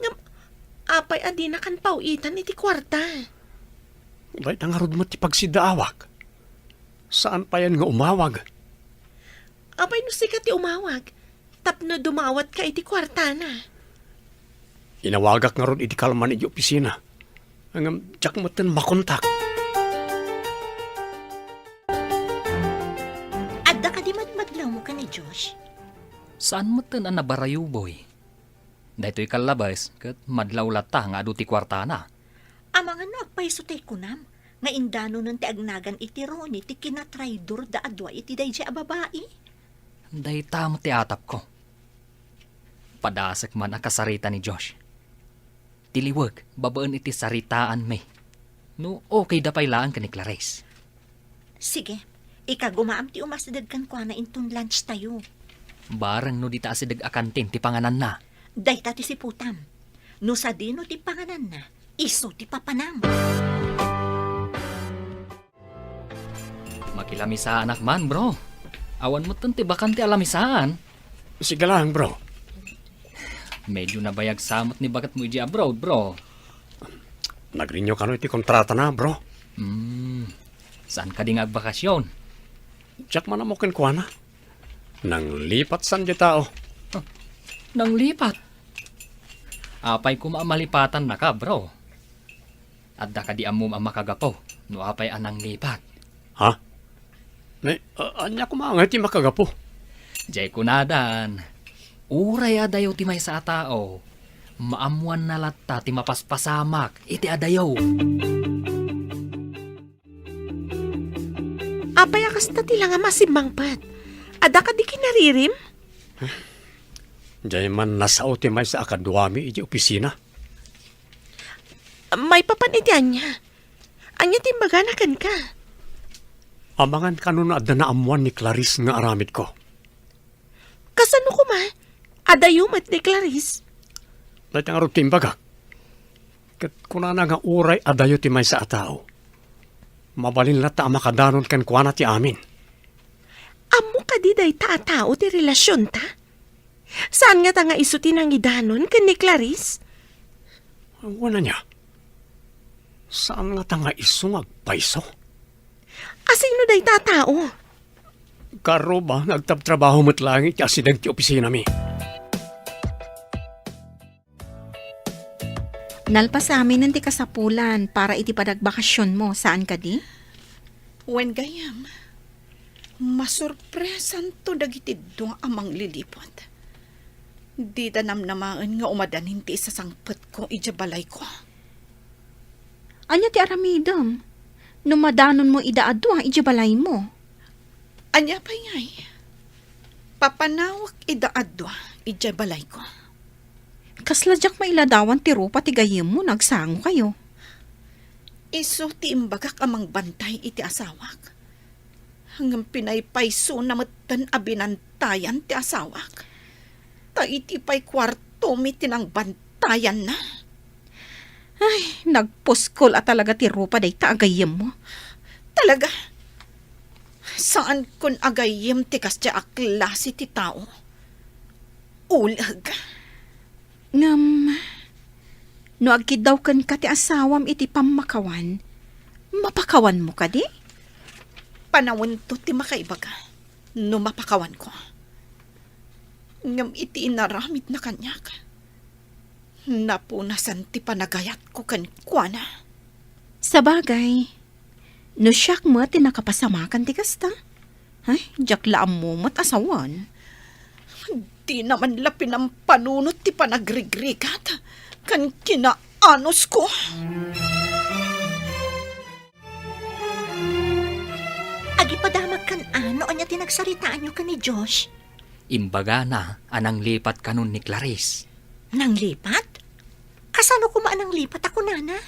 Ngem, apay a dinakan paw-itan iti kuarta? Dayta ngarud met ti pagsiddaawak. Saan payen nga umawag? Apay no sika ti umawag? Tapno dumawatka iti kuartana. Inawagak ngarud iti kalman iti opisina. Ngem diak metten makontak. Adda kadi madmadlawmo ken ni Josh? Saan metten a nabarayo, Boy. Daytoy kallabes ket madlaw latta nga adu ti kuartana. Amangan no agpayso ti kunam, Nga indanonen ti agnagan iti Ronnie ti kinatraidorda a dua iti daydiay a babai. Dayta met ti atapko. Padasek man a kasarita ni Josh. Ti liweg, babaen iti saritaanmi. No, okayda pay laeng ken ni Clarice. Sige, ikagumaam ti umasideg kenkuana inton lunch tayo. Bareng no dita asideg a kantin ti pangananna. Dayta ti siputam. No sadino ti pangananna, isu ti papanam. Makilamesaanak man, bro. Awan metten ti bakante a lamesaan. Sige lang, bro. Medyo nabayag sa met ni baketmo idiay abroad, bro. Nag-renew kano iti kontratana, bro. Hmm. Saan kadi nga agbakasyon? Diak man ammo kenkuana. Nanglipat san diay tao. Huh. Nanglipat? Apay koma a malipatannaka, bro? Adda kadi ammom a makagapu no apay a nanglipat? Ha? Ni, a-, ania koma ngay ti makagapu? Diay kunadan, uray adayo ti maysa a tao, maammoanna latta ti mapaspasamak iti adayo. Apay a kasta ti langam a simmangpet? Adda kadi kinaririm? Diay man nasao ti maysa a kaduami iti opisina. Maipapan iti ania? Ania ti imbagana kenka? Amangan kano no adda naammoan ni Clarice nga aramidko. Kasano koma? Adayo met ni Clarice? Dayta ngarud ti imbagak. Ket kunana nga uray adayo ti maysa a tao, mabalin latta a makadanon kenkuana ti amin. Ammo kadi dayta a tao ti relasionta? Saan ngata nga isu ti nangidanon ken ni Clarice? Wen ania? Saan ngata nga isu nga agpayso? Asino dayta a tao? Karuba nga agtabtrabaho met laeng iti asideg ti opisinami. Nalpasaminen ti kasapulan para iti panagbakasionmo, saan kadi? Wen gayyem, masurpresanto dagiti dua a mangliliput. Dida namnamaen nga umadanin ti isasangpetko idiay balayko. Ania ti aramidem no madanonmo ida a dua idiay balaymo? Ania pay ngay? Papanawek ida a dua idiay balayko. Kasla diak mailadawan ti rupa ti gayyemmo no agsangokayo. Isu ti imbagak a mangbantay iti asawak. Ngem pinaypaysona metten a binantayan ti asawak. Ta iti pay kuartomi ti nangbantayanna. Ay, nagpuskol a talaga ti rupa dayta a gayyemmo. Talaga? Saankon a gayyem ti kasdiay a klase ti tao. Uleg. Ngem, no agkiddaw kenka ti asawam iti pammakawan, mapakawanmo kadi? Panawento ti makaibaga no mapakawanko. Ngem iti inaramidna kaniak, napunasan ti panagayatko kenkuana. Sabagay, no siak met ti nakapasamakan ti kasta, ay, diak la ammo met a sawen. Dina man la pinampanunot ti panagrigrigat ken kinaanosko. Agipadamagkan a no ania ti nagsaritaanyo ken ni Josh? Imbagana a nanglipat kanon ni Clarice. Nanglipat? Kasano koma a nanglipat a kunana?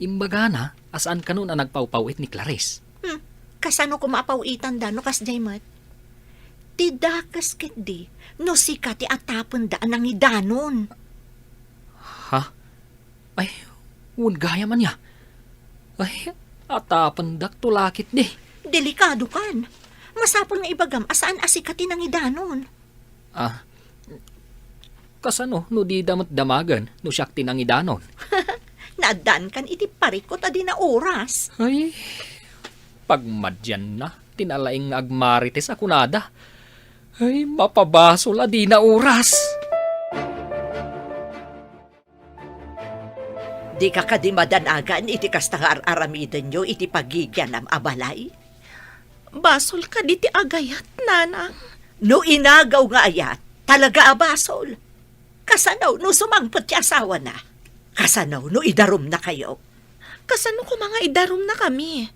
Imbagana a saan kanon a nagpaw-paw-it ni Clarice. Hmm, kasano koma a paw-itanda no kasdiay met? Ti dakes ketdi no sika ti atapenda a nangidanon. Ha? Ay, wen gayam ania. Ay, atapendakto la ketdi. Delikadokan. Masapul nga ibagam a saan a sika ti nangidanon. Ah, kasano no dida met damagen no siak ti nangidanon? Naaddaankan iti parikut a dina oras. Ay, pagmadianna ti nalaing nga agmarites a kunada. Ay, mapabasol a dina oras. Dika kadi madanagan iti kasta nga ar-aramidenyo iti pagigianam a balay? Basol kadi ti agayat, nanang? No inagaw nga ayat, talaga a basol. Kasano no sumangpet ti asawana? Kasano no idarumnakayo? Kasano koma nga idarumnakami?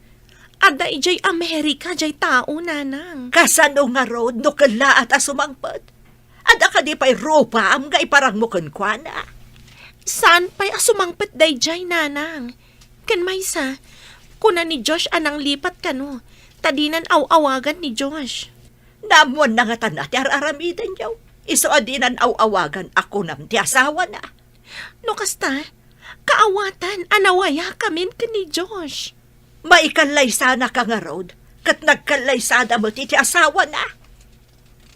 Adda idiay Amerika diay tao, nanang. Kasano ngarud no kellaat a sumangpet? Adda kadi pay rupaam nga iparangmo kenkuana? Saan pay a sumangpet daydiay, nanang? Ken maysa, kuna ni Josh a nanglipat kano, ta dinan aw-awagan ni Josh. Naammoanna ngata ti ar-aramidenyo. Isu a dinan aw-awagan a kunam ti asawana. No kasta, kaawatan a nawayakamin ken ni Josh. Maikallaysanaka ngarud, ket nagkallaysada met iti asawana.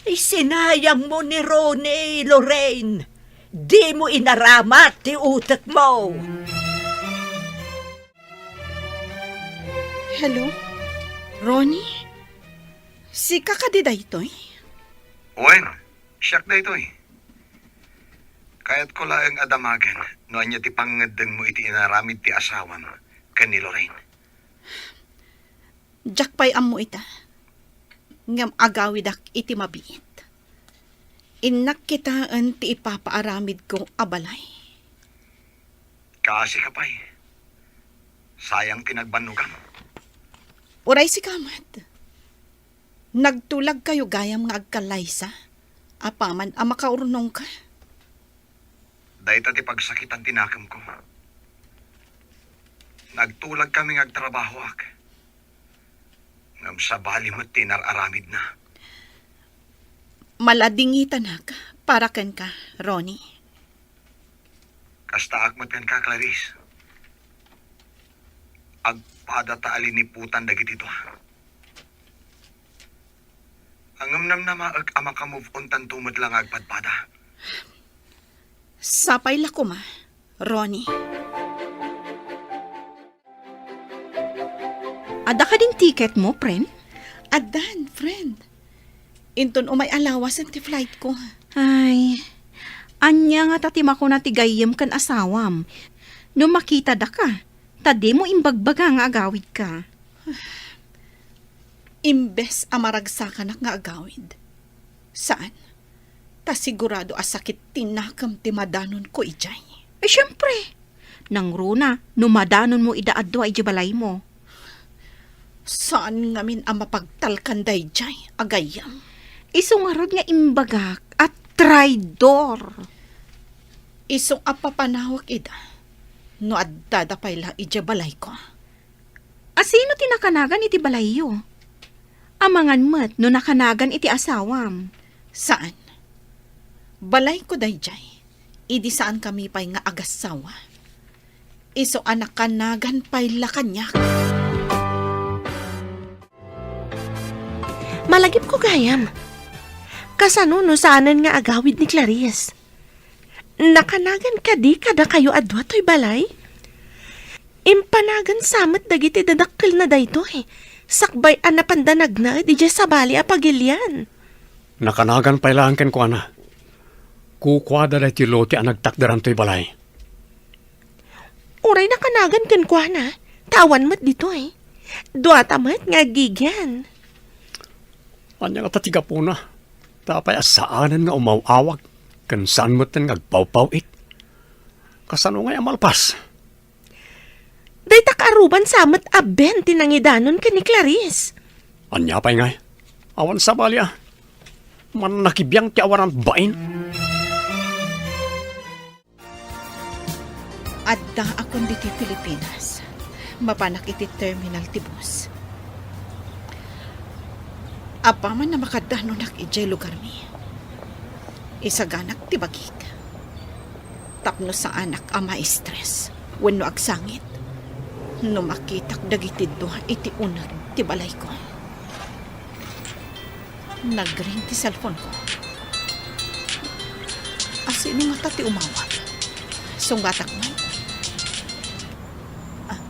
Ay, sinayangmo ni Ronnie, Lorraine. Dimo inaramat ti utekmo. Hello? Ronnie? Sika kadi daytoy? Wen, siak daytoy. Kayatko laeng a damagen no ania ti pangngeddengmo iti inaramid ti asawam ken ni Lorraine. Diak pay ammo ita, ngem agawidak iti mabiit. Innak kitaen ti ipapaaramidko a balay. Kaasi ka pay. Sayang ti nagbannogam. Uray sika met. Nagtulagkayo gayam nga agkallaysa, apaman a makaurnongka. Dayta ti pagsakitan ti nakemko. Nagtulagkami nga agtrabahoak. Ngem sabali met ti inar-aramidna. Maladingitanak para kenka, Ronnie. Kastaak met kenka, Clarice. Agpada ta a liniputan dagiti dua. Ngem namnamaek a maka-move on tanto met la nga agpadpada. Sapay la koma, Ronnie. Adda kadin ticket mo, friend? Addan, friend. Inton umay a lawasen ti flight ko. Ay, ania ngata ti makuna ti gayyem ken asawam no makitadaka, ta dimo imbagbaga nga agawidka? Imbes a maragsakanak nga agawid, saan, ta sigurado a sakit ti nakem ti madanonko idiay. Eh, siempre, nangruna no madanonmo ida a dua idiay balaymo. Saan ngamin a mapagtalkan daydiay a gayyem. Isu ngarud nga imbagak a traidor. Isu a papanawek ida no addada pay la idiay balayko. A sino ti nakanagan iti balayyo? Amangan met no nakanagan iti asawam. Saan. Balayko daydiay, idi saankami pay nga agassawa. Isu a nakanagan pay la kaniak. Malagipko gayam. Kasano no saanen nga agawid ni Clarice? Nakanagan kadi kadakayo a dua toy balay? Impanagan sa met dagiti dadakkelna daytoy, sakbay a napanda nagnaed idiay sabali a pagilian. Nakanagan pay laeng kenkuana. Kukuada daytoy lote a nagtakderan toy balay. Uray nakanagan kenkuana, ta awan met ditoy. Duata met nga aggigyan. Ania ngata ti gapuna? Ta apay a saanen nga umaw-awag, ken saan metten nga agpawpaw-it? Kasano ngay a malpas? Dayta kaaruban sa met a Ben ti nangidanon ken ni Clarice. Ania pay ngay? Awan sabali a. Mannakibiang ti awanan bain. Addaakon ditoy Pilipinas. Mapanak iti terminal ti bus. Apaman a makadanonak idiay lugarmi, isaganak ti bagik tapno saanak a ma-stress wenno agsangit no makitak dagiti dua iti uneg ti balayko. Nagring ti cellphone ko. A, sino ngata ti umawag? Sunggatak man. Ah,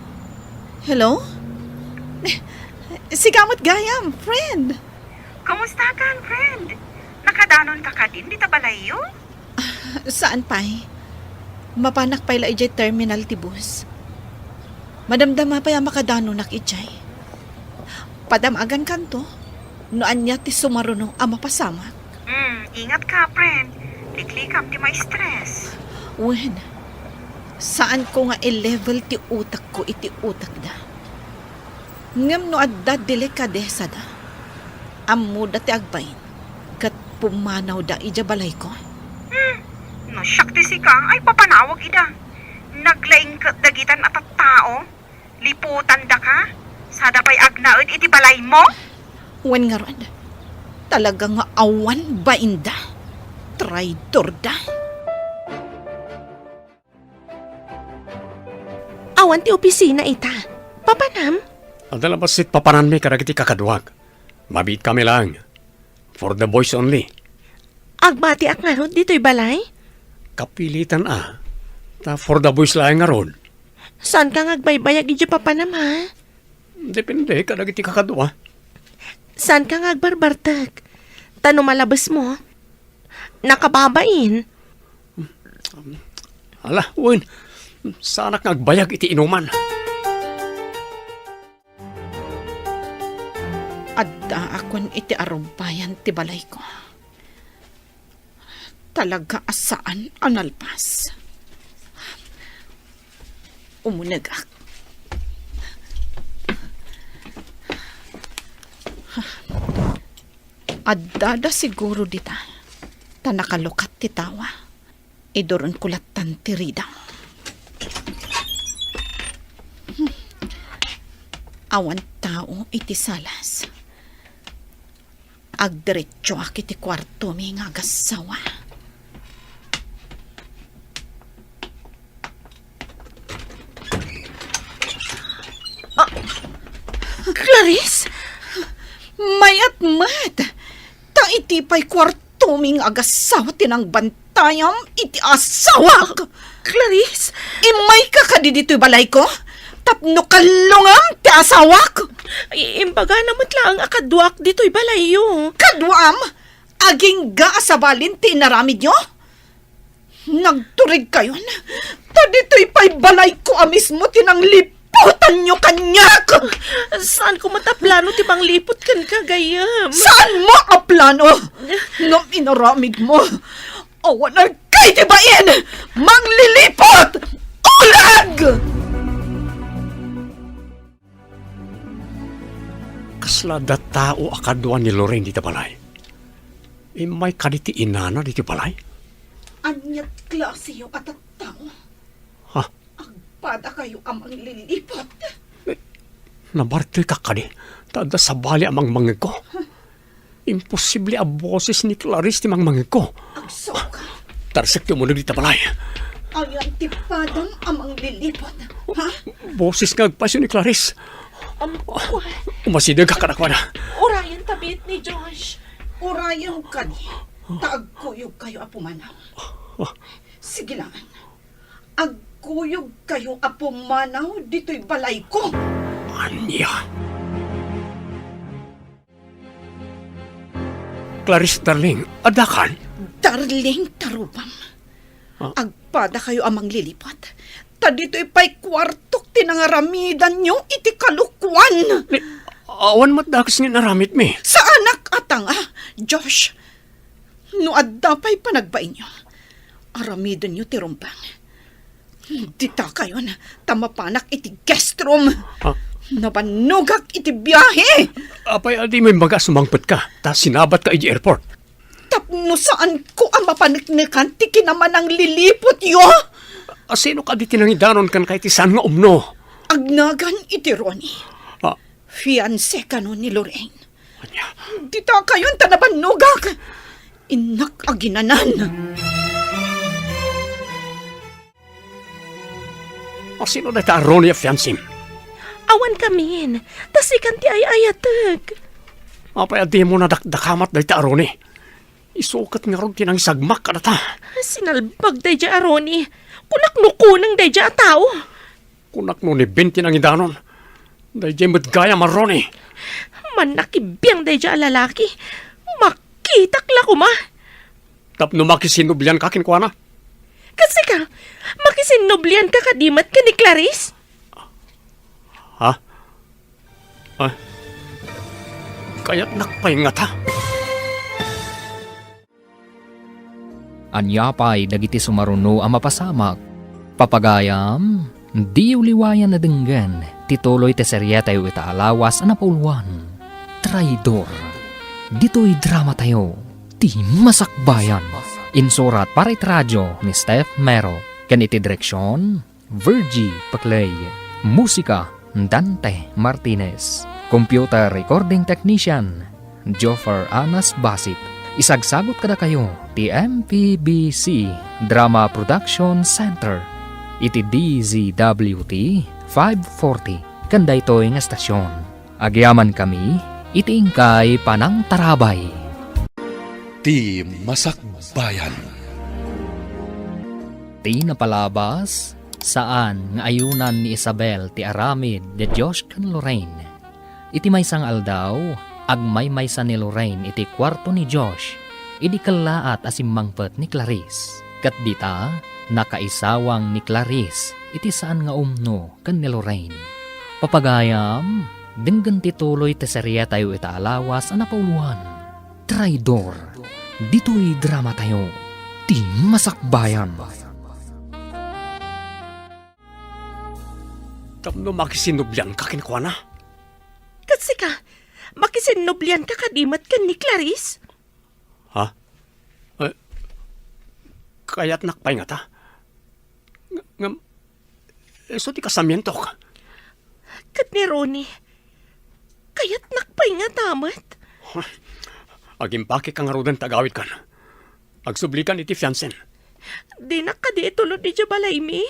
hello? Sika met gayam, friend. Kumusta kan, friend? Nakadanonka kadin dita balayyo? Saan pay. Mapanak pay la idiay terminal ti bus. Madamdama pay a makadanonak idiay. Padamagankanto no ania ti sumaruno a mapasamak. Hmm, ingatka, friend. Liklikam ti ma-stress. Wen, Saanko nga i-level ti utakko iti utakda. Ngem no adda delikadesada, ammoda ti agbain ket pumanawda idiay balayko. Hmm, no siak ti sika, ay papanawek ida. Naglaing ket dagitan a tattao, liputandaka, sada pay agnaed iti balaymo? Wen ngarud, talaga nga awan bainda. Traidorda. Awan ti opisina ita. Papanam? Adda la bassit papananmi kadagiti kakaduak. Mabiitkami laeng. For the boys only. Agmatiak ngarud ditoy balay? Kapilitan a. Ta for the boys laeng ngarud. Saanka nga agbaybayag idiay papanam, ha? Depende kadagiti kakadua. Saanka nga agbarbartek? Ta no malabesmo, nakababain. Ala, wen, saanak nga agbayag iti inuman. Addaakon iti arubbayan ti balayko. Talaga a saan a nalpas. Umunegak. Addada siguro dita, ta nakalukat ti tawa. Iduronko lattan ti ridaw. Hmm. Awan tao iti salas. Agdiretsoak iti kuartomi nga agassawa. Ah, Clarice! Mayat met! Ta iti pay kuartomi nga agassawa ti nangbantayam iti asawak! Clarice! Immayka kadi ditoy balayko? Tapno kallongam ti asawak! I-, imbagana met laeng a kaduak ditoy balayyo. Kaduam? Agingga a sabalin ti inaramidyo? Nagturigkayon, ta ditoy pay balayko a mismo ti nangliputanyo kaniak! Saanko met a plano ti mangliput kenka, gayyem. Saanmo a plano? Ngem inaramidmo, awan agkay ti bain! Mangliliput! Ulag! Kasla adda tao a kadua ni Lorraine dita balay. Immay kadi ti inana ditoy balay? Aniat klaseyo a tattao? Ha? Agpadakayo a mangliliput? Eh, nabartekak kadi, ta adda sabali a mangmangegko. Imposible a boses ni Clarice ti mangmangegko. Agsaoka. Tarsek ti umuneg dita balay. Ayan ti padam a mangliliput, ha? Boses nga agpaysyo ni Clarice. Amko. Umasideg a kadakuada. Urayen ta biit ni Josh. Urayen kadi, ta agkuyogkayo a pumanaw. Sige lang. Agkuyogkayo a pumanaw ditoy balayko. Ania? Clarice, darling, addakan? Darling, tarubam. Ah? Agpadakayo a mangliliput. Ta ditoy pay kuartok ti nangaramidanyo iti kalokuan. Ni, awan met dakes nga inaramidmi. Saanak a tanga, Josh. No adda pay panagbainyo, aramidenyo ti rumbeng. Dita kayon, ta mapanak iti guest room. Ah? Nabannogak iti biahe. Apay a dimo imbaga a sumangpetka, ta sinabatka iti airport? Tapno saanko a mapaneknekan ti kinamanangliliputyo. A, sino kadi ti nangidanon kenka iti saan nga umno? Agnagan iti Ronnie. Ah? Fiancé kano ni Lorraine. Ania? Dita kayon ta nabannogak. Innak aginanan. A, sino dayta a Ronnie a fiancem? Awan kamin, ta sikan ti ay-ayatek. Apay a dimo nadakdakamat dayta a Ronnie? Isu ket ngarud ti nangisagmak kadata. Sinalbag daydiay a Ronnie. Kunak no kuneng daydiay a tao. Kunak no ni Ben ti nangidanon. Daydiay met gayam a Ronnie. Mannakibiang daydiay a lalaki. Makitak la koma. Tapno makisinnublianka kenkuana? Ket sika, makisinnublianka kadi met ken ni Clarice? Ha? Ay. Kayatnak pay ngata? Ania pay dagiti sumaruno a mapasamak? Papagayam, diyo liwayan a denggen ti tuloy ti serietayo ita a lawas a napauluan, Traidor. Ditoy dramatayo, ti Masakbayan. Insurat para iti radio ni Steph Mero, ken iti direksion, Virgie Paclay. Musika, Dante Martinez. Computer recording technician, Joffer Anas Basit. Isagsagut kadakayo ti M P B C Drama Production Center iti D Z W T five forty ken daytoy nga estasion. Agyamankami iti inkay panangtarabay. Ti Masakbayan. Ti napalabas, saan nga ayunan ni Isabel ti aramid ni Josh ken Lorraine. Iti maysa nga aldaw, agmaymaysa ni Lorraine iti kuarto ni Josh idi kellaat a simmangpet ni Clarice. Ket dita, nakaisawang ni Clarice iti saan nga umno ken ni Lorraine. Papagayam, denggen ti tuloy ti serietayo ita a lawas a napauluan, Traidor. Ditoy dramatayo, ti Masakbayan. Tapno makisinnublianka kenkuana? Ket sika, makisinnublianka kadi met ken ni Clarice? Ha? Eh, kayatnak pay ngata? Ng-, ngem, isu ti kasamientok. Ket ni Ronnie, kayatnak pay ngata met? Agimpakeka ngaruden ti agawidkan. Agsublikan iti fiancen. Dinak kadi itulod idiay balaymi?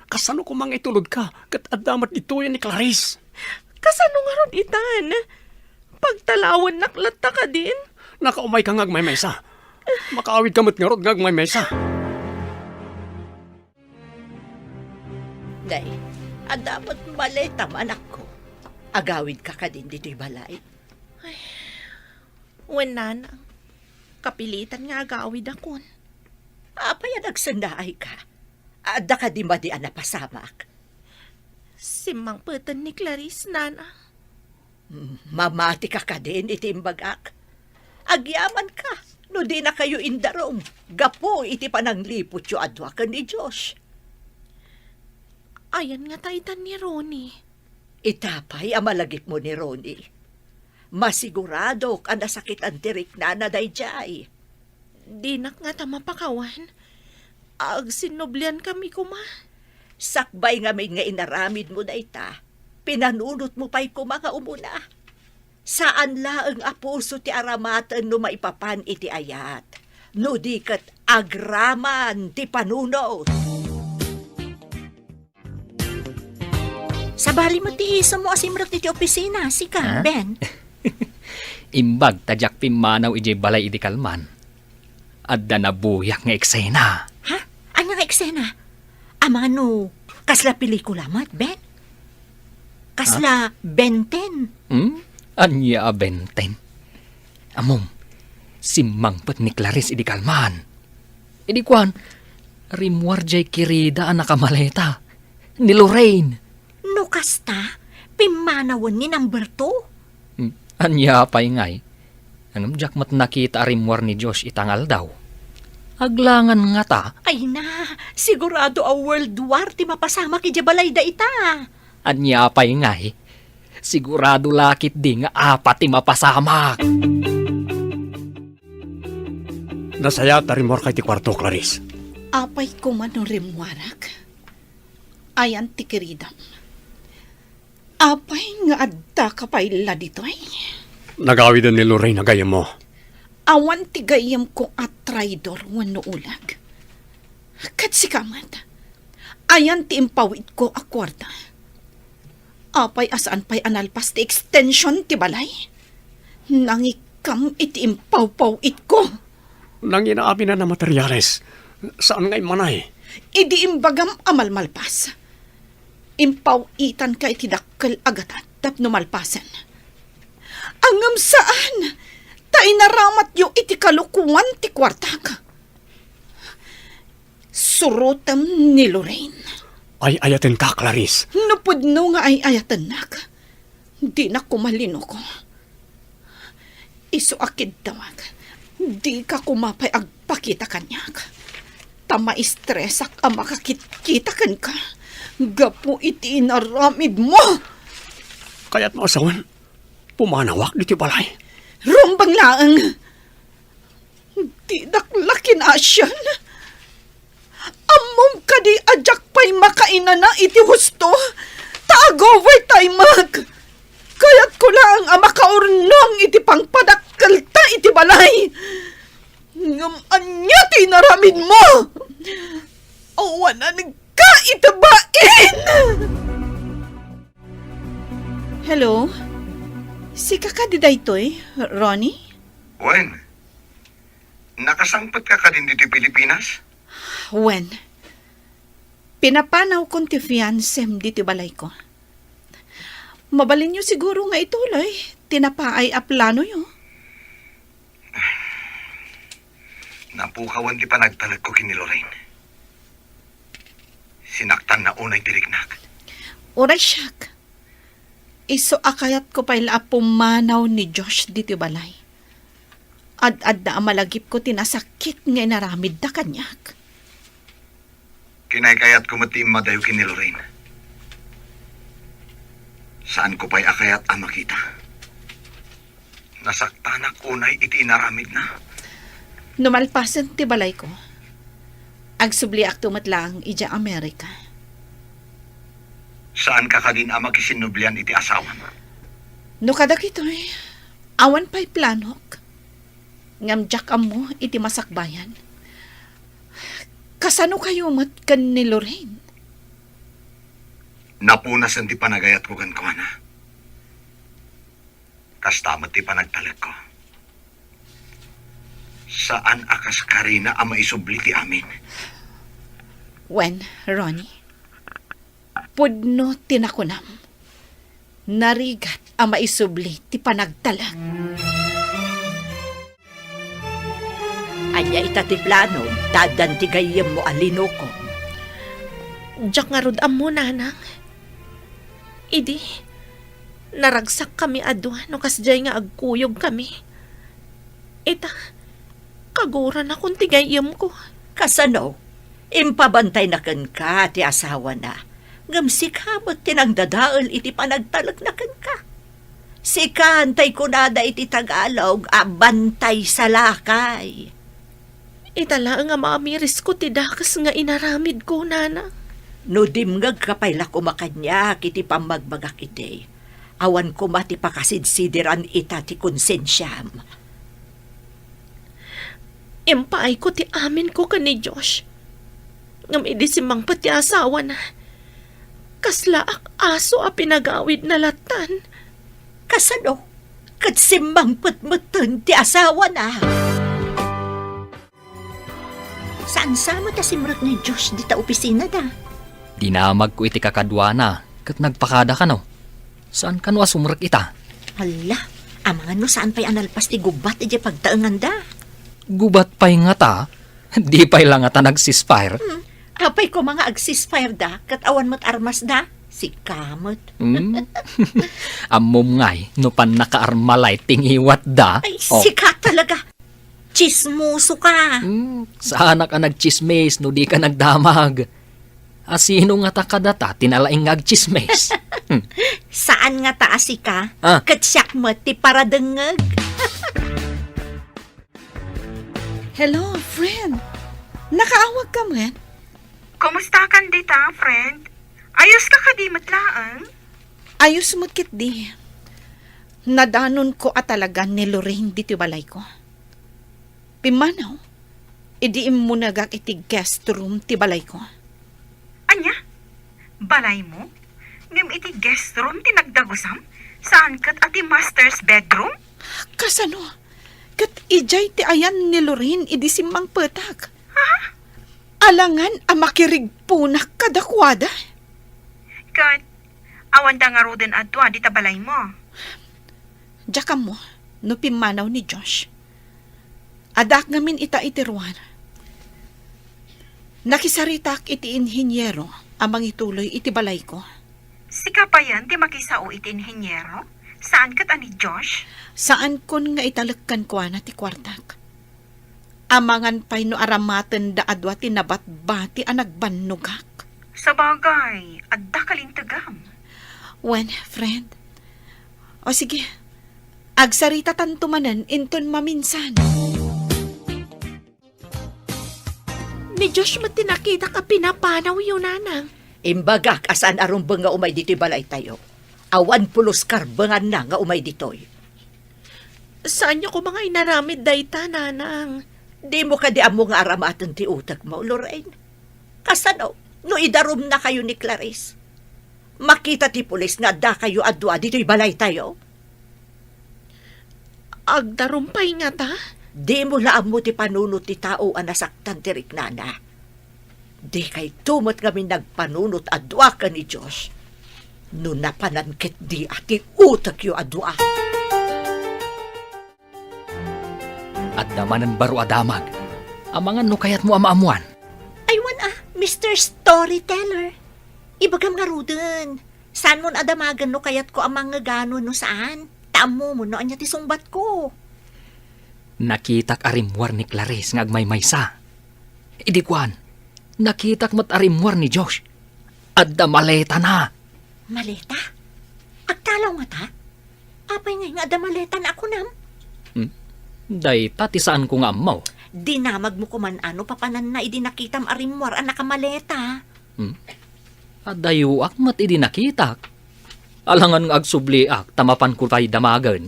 Kasano koma nga itulodka ket adda met ditoyen ni Clarice? Kasano ngarud itan? Pagtalawennak latta kadin? Nakaumayka nga agmaymaysa. Makaawidka met ngarud nga agmaymaysa. Nay, adda met maleta, anakko. Agawidka kadin ditoy balay? Ay, wen, nanang. Kapilitan nga agawidakon. Apay a nagsennaayka? Adda kadi madi a napasamak? Simmangpeten ni Clarice, nanang. Mamatika kadin iti imbagak? Agyamanka no dinakayo indarum gapu iti panangliputyo a dua ken ni Josh. Ayan ngata itan ni Ronnie? Ita pay a malagipmo ni Ronnie. Masiguradok a nasakitan ti riknana daydiay. Dinak ngata mapakawan. Agsinnubliankami koma. Sakbay ngamin nga inaramidmo dayta, pinanunotmo pay koma nga umuna. Saan laeng a puso ti aramaten no maipapan iti ayat, no di ket agraman ti panunot. Sabali met ti isu mo a simrek iti opisina, sika, Ha? Ben. Imbag ta diak pimmanaw idiay balay idi kalman. Adda nabuyak nga eksena. Ha? Ania nga eksena? Amano, kasla pelikula met, Ben? Kasla Ha? Ben ten? Hmm? Ania a Ben ten? Ammom, simmangpet ni Clarice idi kalman. Idi kuan, rimmuar diay kirida a nakamaleta. Ni Lorraine. No kasta, pimmanawen ni number two. Hmm, ania pay ngay? Ngem diak met nakita a rimmuar ni Josh ita nga aldaw. Aglangan ngata. Ay na, sigurado a World War ti mapasamak idiay balay dayta. Ania pay ngay? Sigurado la ketdi nga apat ti mapasamak. Nasayaat a rimmuarka iti kuarto, Clarice. Apay koma no rimmuarak? Ayan ti kiridam. Apay nga addaka pay la ditoy? Nagawiden ni Lorraine a gayyemmo. Awan ti gayyemko a traidor wenno ulag. Ket sika met, ayan ti impawidko a kuarta? Apay a saan pay a nalpas ti extension ti balay? Nangikkam iti impawpaw-itko. Nangina-aminan a materiales. Saan nga immanay? Idi imbagam a malmalpas, impaw-itanka iti dakkel a gatad tapno malpasen. Ngem saan, ta inaramatyo iti kalokoan ti kuartak. Surotem ni Lorraine. Ay-ayatenka, Clarice. No pudno nga ay-ayatennak, dinak koma linuko. Isu a kiddawak, dika koma pay agpakita kaniak. ta maistresak a makakitkita kenka gapu iti inaramidmo. Kayatmo a sawen, pumanawak ditoy balay? Rumbeng laeng. Didak la kinasian. Ammom kadi a diak pay makainana iti husto, ta ag-overtimeak. Kayatko laeng a makaurnong iti pangpadakkelta iti balay. Ngem ania ti inaramidmo? Awanan ka iti bain! Hello? Sika kadi daytoy, Ronnie? Wen, nakasangpet ka kadin ditoy Pilipinas? Wen, pinapanawkon ti fiancem ditoy balayko. Mabalinyo siguro nga ituloy ti napaay a planoyo. Napukawan ti panagtalekko ken ni Lorraine. Sinaktanna unay ti riknak. Uray siak. Isu a kayatko pay la a pumanaw ni Josh ditoy balay. Ad-adda a malagipko ti nasakit nga inaramidda kaniak. Kinaykayatko met ti immadayo ken ni Lorraine. Saanko pay a kayat a makita. Nasaktanak unay iti inaramidna. No malpasen ti balayko, agsubliakto met laeng idiay Amerika. Saanka kadin a makisinnublian iti asawam? No kadagitoy, awan pay planok. Ngem diak ammo iti masakbayan. Kasano kayo met ken ni Lorraine? Napunasen ti panagayatko kenkuana. Kasta met ti panagtalekko. Saan a kas karina a maisubli ti amin. Wen, Ronnie, pudno ti nakunam. Narigat a maisubli ti panagtalek. Ania ita ti plano, ta addan ti gayyemmo a linukom? Diak ngarud ammo, nanang. Idi, naragsakkami a dua no kasdiay nga agkuyogkami. Ita, kaguranakon ti gayyemko. Kasano? Impabantayna kenka ti asawana, ngem sika met ti nangdadael iti panagtalekna kenka. Sika, tay kunada iti Tagalog, a bantay sa lakay. Ita laeng a maamirisko ti dakes nga inaramidko, nana. No dimngegka pay la koma kaniak iti pammagbagak idi, awan koma ti pakasidsidiran ita ti konsensiam. Impaayko ti aminko ken ni Josh. Ngem idi simmangpet ti asawana, kaslaak aso a pinagawidna lattan. Kasano? Ket simmangpet metten ti asawana? Saan sa met a simrek ni Josh dita opisinada? Dinamagko iti kakaduana, ket nagpakada kano. Saan kano a sumrek ita? Hala, amangan no saan pay a nalpas ti gubat idiay pagtaenganda. Gubat pay ngata? Di pay la ngata nag-ceasefire? Hmm. Apay koma nga ag-ceasefire da, ket awan met armas da? Sika met. Hmm? Ammom ngay, no pannakaarma lay ti ngiwat da. Ay, oh. Sika talaga. Tsismoso ka. Hmm, saanak a nagtsismis no di ka nagdamag. A sino ngata kadata ti nalaing nga agtsismis? Hmm. Saan ngata a sika, ah, ket siak met ti paradengngeg. Hello, friend. Nakaawag ka met? Kumusta kan dita, friend? Ayos ka kadi met laeng? Ayos met ketdi. Nadanonko a talaga ni Lorraine ditoy balayko. Pimmanaw, idi immunegak iti guest room ti balayko. Ania? Balaymo? Ngem iti guest room ti nagdagusam? Saan ket a ti master's bedroom? Kasano? Ket idiay ti ayan ni Lorraine idi simmangpetak. Ha? Alangan a makirigpunak kadakuada. Ket, awanda ngaruden a dua dita balaymo? Diak ammo no pimmanaw ni Josh. Addaak ngamin ita iti ruar. Nakisaritak iti inhiniero a mangituloy iti balayko. Sika payen ti makisao iti inhiniero? Saan ket a ni Josh? Saankon nga italek kenkuana ti kuartak. Amangan pay no aramatenda a dua ti nabatbati a nagbannogak. Sabagay, adda kalintegam. Wen, friend. O sige, agsaritatanto manen inton maminsan. Ni Josh met ti nakitak a pinapanawyo, Nanang. Imbagak a saan a rumbeng nga umay ditoy balaytayo. Awan pulos karbenganna nga umay ditoy. Saanyo koma nga inaramid dayta, Nanang? Dimo kadi ammo nga aramaten ti utekmo, Lorraine? Kasano no idarumnakayo ni Clarice? Makita ti pulis nga addakayo a dua ditoy balaytayo? Agdarum pay ngata? Dimo la ammo ti panunot ti tao a nasaktan ti riknana. Dikayto met ngamin nagpanunot a dua ken ni Josh. No napanan ketdi a ti utekyo a dua. Adda manen baro a damag. Amangan no kayatmo a maammuan. Aywan a, Mister Storyteller. Ibagam ngaruden. Saanmon a damagen no kayatko a mangngegano no saan. Ta ammomon no ania ti sungbatko. Nakitak a rimmuar ni Clarice nga agmaymaysa. Idi kuan, nakitak met a rimmuar ni Josh. Adda maletana. Maleta? Agtalaw ngata? Apay ngay nga adda maletana a kunam? Hmm? Dayta ti saanko nga ammo. Dinamagmo koman a no papananna idi nakitam a rimmuar a nakamaleta. Hmm? Adayoak met idi nakitak. Alangan nga agsubliak ta mapanko pay damagen.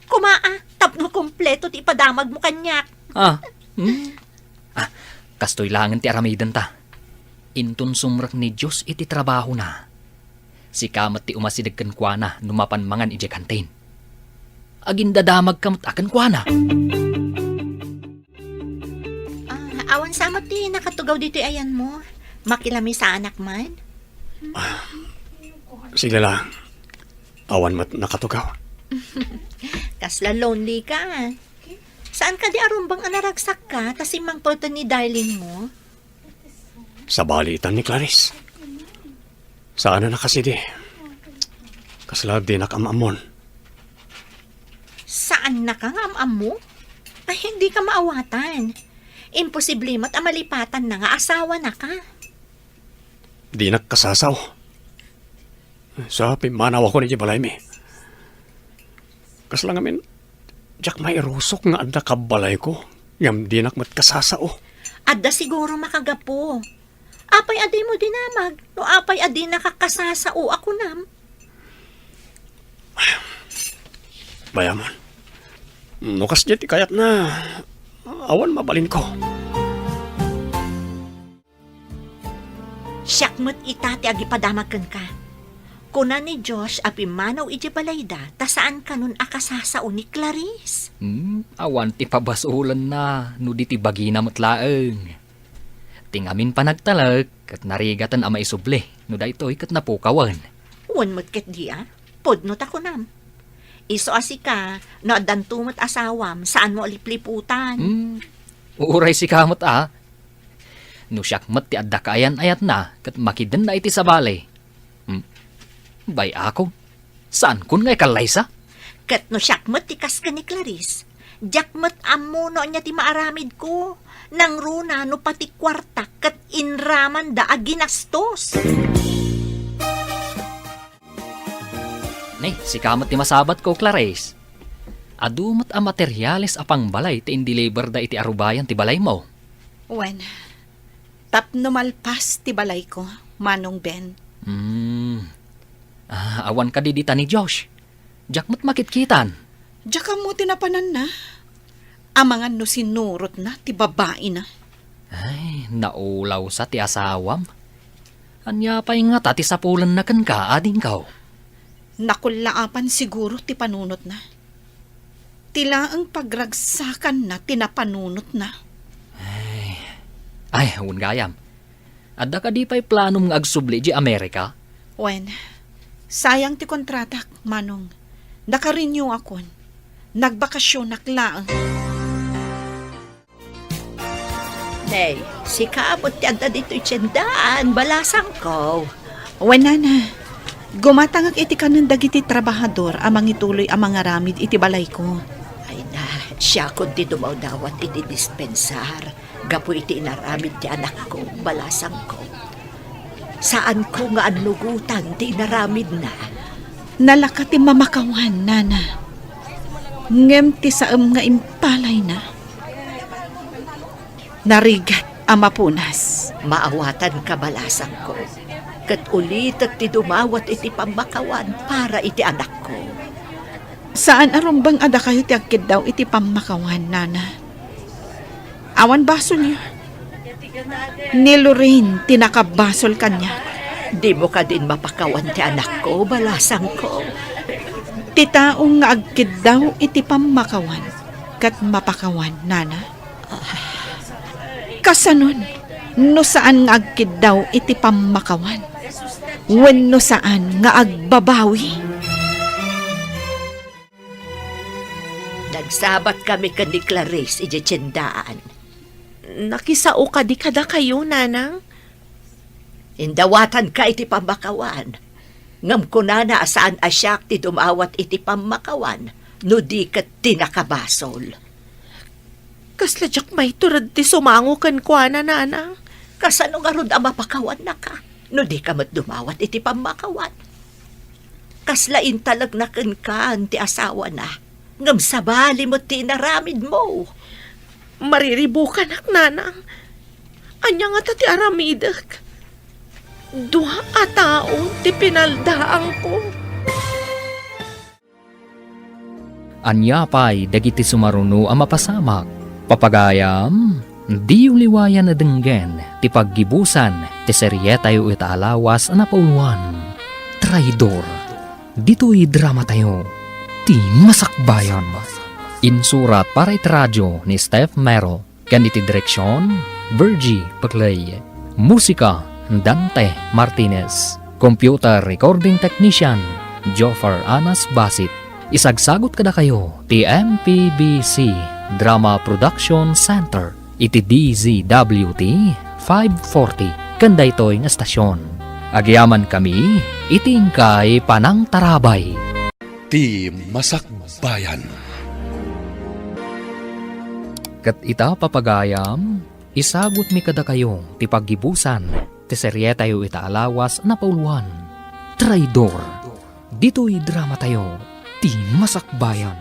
Koma a, tapno kompleto ti ipadamagmo kaniak. Ah, hmm? Ah, kastoy laengen ti aramidenta. Inton sumrek ni Josh iti trabahona, sika met ti umasideg kenkuana no mapan mangan idiay kantin. Agindadamagka met a kenkuana. Ah, awan sa met ti nakatugaw ditoy ayanmo. Makilamisa anak man? Sige la. Awan met nakatugaw. Kasla lonely ka. Saan kadi a rumbeng a naragsakka ta simmangpeten ni darling mo? Sabali itan ni Clarice. Saan a nakasidi. Kasla dinak am-ammon. Saannaka nga am-ammo? Ay, dika maawatan. Imposible met a malipatanna nga asawanaka. Dinak kasasao. Sa pimmanaw ako idiay balaymi. Kasla ngamin, diak mairusok nga adda kabbalayko, ngem dinak met kasasao. Adda siguro makagapu. Apay a dimo dinamag, no apay a dinaka kasasao a kunam? Bayamon. No kasdiay ti kayatna, awan mabalinko. Siak met ita ti agipadamag kenka. Kuna ni Josh a pimmanaw idiay balayda ta saan kanon a kasasao ni Clarice. Hmm, awan ti pabasolenna no di ti bagina met laeng. Ti ngamin panagtalek ket narigaten a maisubli no daytoy ket napukawen. Wen met ketdi a, pudno ta kunam. Isu a sika, no addanto met asawam, saanmo a lipliputan. Hmm, uray sika met a. No siak met ti adda kaayan-ayatna ket makidenna iti sabali. Hmm. Bay-akon, saankon nga ikallaysa? Ket no siak met ti kas ken ni Clarice, diak met ammo no ania ti maaramidko. Nangruna no pati kuartak ket inramanda a ginastos. Ni, sika met ti masabatko, Clarice. Adu met a materiales a pangbalay ti indeliverda iti arubayan ti balaymo. Wen, tapno malpas ti balayko, Manong Ben. Hmm. Ah, awan kadi dita ni Josh? Diak met makitkitan. Diak ammo ti napananna. Amangan no sinurotna ti babaina. Ay, naulawsa ti asawam. Ania pay ngata ti sapulenna kenka, adingko? Nakullaapan siguro ti panunotna. Ti laeng pagragsakanna ti napanunotna. Ay, ay, wen gayam. Adda kadi pay planom nga agsubli idiay Amerika? Wen, sayang ti kontratak, Manong. Naka-renew akon. Nagbakasionak laeng. Nay, sika met ti adda ditoy tiendaan, balasangko. Wen, nana. Gumatangak iti kanen dagiti trabahador a mangituloy a mangaramid iti balayko. Ay na, Siakon ti dumawdawat iti dispensar gapu iti inaramid ti anakko, balasangko. Saanko nga annugotan ti inaramidna. Nalaka ti mamakawan, nana. Ngem ti saem nga impalayna, narigat a mapunas. Maawatanka, balasangko, ket ulitek ti dumawat iti pammakawan para iti anakko. Saan a rumbeng a dakayo ti agkiddaw iti pammakawan, nana. Awan basolyo. Ni Lorraine ti nakabasol kaniak. Dimo kadin mapakawan ti anakko, balasangko. Ti tao nga agkiddaw iti pammakawan, ket mapakawan, nana. Kasanon, no saan nga agkiddaw iti pammakawan, wenno saan nga agbabawi? Nagsabat kami ken ni Clarice idiay tiendaan. Nakisao kadi kadakayo, nanang? Indawatanka iti pammakawan. Ngem kunana a saan a siak ti dumawat iti pammakawan, no di ket ti nakabasol. Kasla diak maitured ti sumango kenkuana, nanang. Kasano ngarud a mapakawannaka, no di ka met dumawat iti pammakawan? Kasla intalekna kenka ti asawana, ngem sabali met ti inaramidmo. Mariribukanak, nanang. Ania ngata ti aramidek? Dua a tao ti pinaldaangko. Ania pay dagiti sumaruno a mapasamak? Papagayam, diyo liwayan a denggen ti paggibusan ti serietayo ita a lawas a napauluan, Traidor. Ditoy dramatayo, Ti Masakbayan. Insurat para iti radio ni Steph Mero. Ken iti direksion, Virgie Paclay. Musika, Dante Martinez. Computer recording technician, Joffer Anas Basit. Isagsagut kadakayo ti M P B C Drama Production Center iti D Z W T five forty ken daytoy nga estasion. Agyamankami iti inkay panangtarabay. Ti Masakbayan. Ket ita, papagayam, isagutmi kadakayo ti paggibusan ti serietayo ita a lawas a napauluan, Traidor. Ditoy dramatayo, Ti Masakbayan.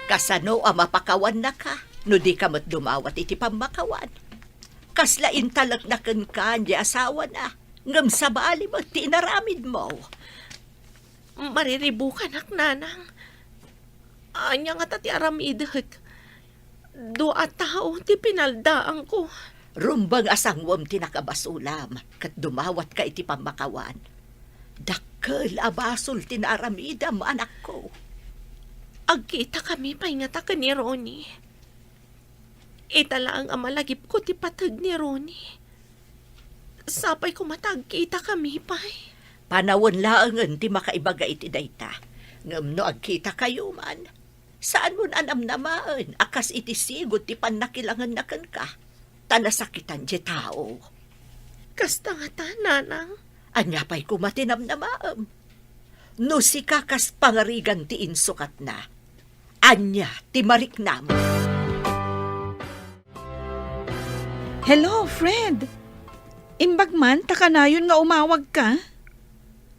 Kasano a mapakawannaka no di ka met dumawat iti pammakawan? Kasla intalekna kenka ti asawana, ngem sabali met ti inaramidmo. Mariribukanak, nanang. Ania ngata ti aramidek? Dua a tao ti pinaldaangko. Rumbeng a sanguem ti nakabasolam, ket dumawatka iti pammakawan. Dakkel a basol ti naaramidam, anakko. Agkitakami pay ngata ken ni Ronnie. Ita laeng a malagipko ti pateg ni Ronnie. Sapay koma ta agkitakami pay. Panawen laengen ti makaibaga iti dayta. Ngem no agkitakayo man, saanmon a namnamaen a kas iti sigud ti pannakilangenna kenka, ta nasakitan ti tao. Kasta ngata, nanang. Ania pay koma ti namnamaem? No sika kas pangarigan ti insukatna, ania ti mariknam? Hello, Fred! Imbag man ta kanayon nga umawagka?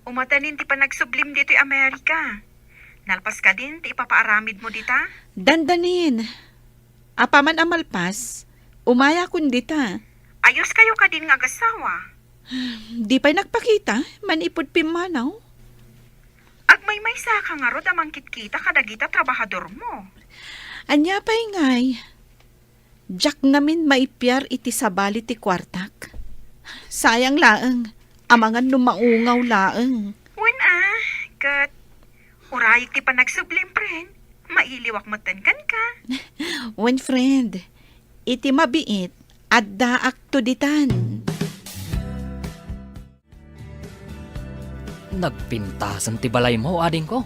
Umatanin ti panagsublim ditoy Amerika. Nalpas kadin ti ipapaaramidmo dita? Dandanin. Apaman a malpas, umayakon dita. Ayoskayo kadin nga agasawa? Di pay nagpakita, manipud pimmanaw. Agmaymaysaka ngarud a mangkitkita kadagita trabahadormo. Ania pay ngay? Diak namin maipiar iti sabali ti kuartak. Sayang laeng, amangan no maungaw laeng. Wen a, ket urayek ti panagsublim, friend. Mailiwak metten kenka. Wen, friend, iti mabiit, addaakto ditan. Nagpintasen ti balaymo, adingko.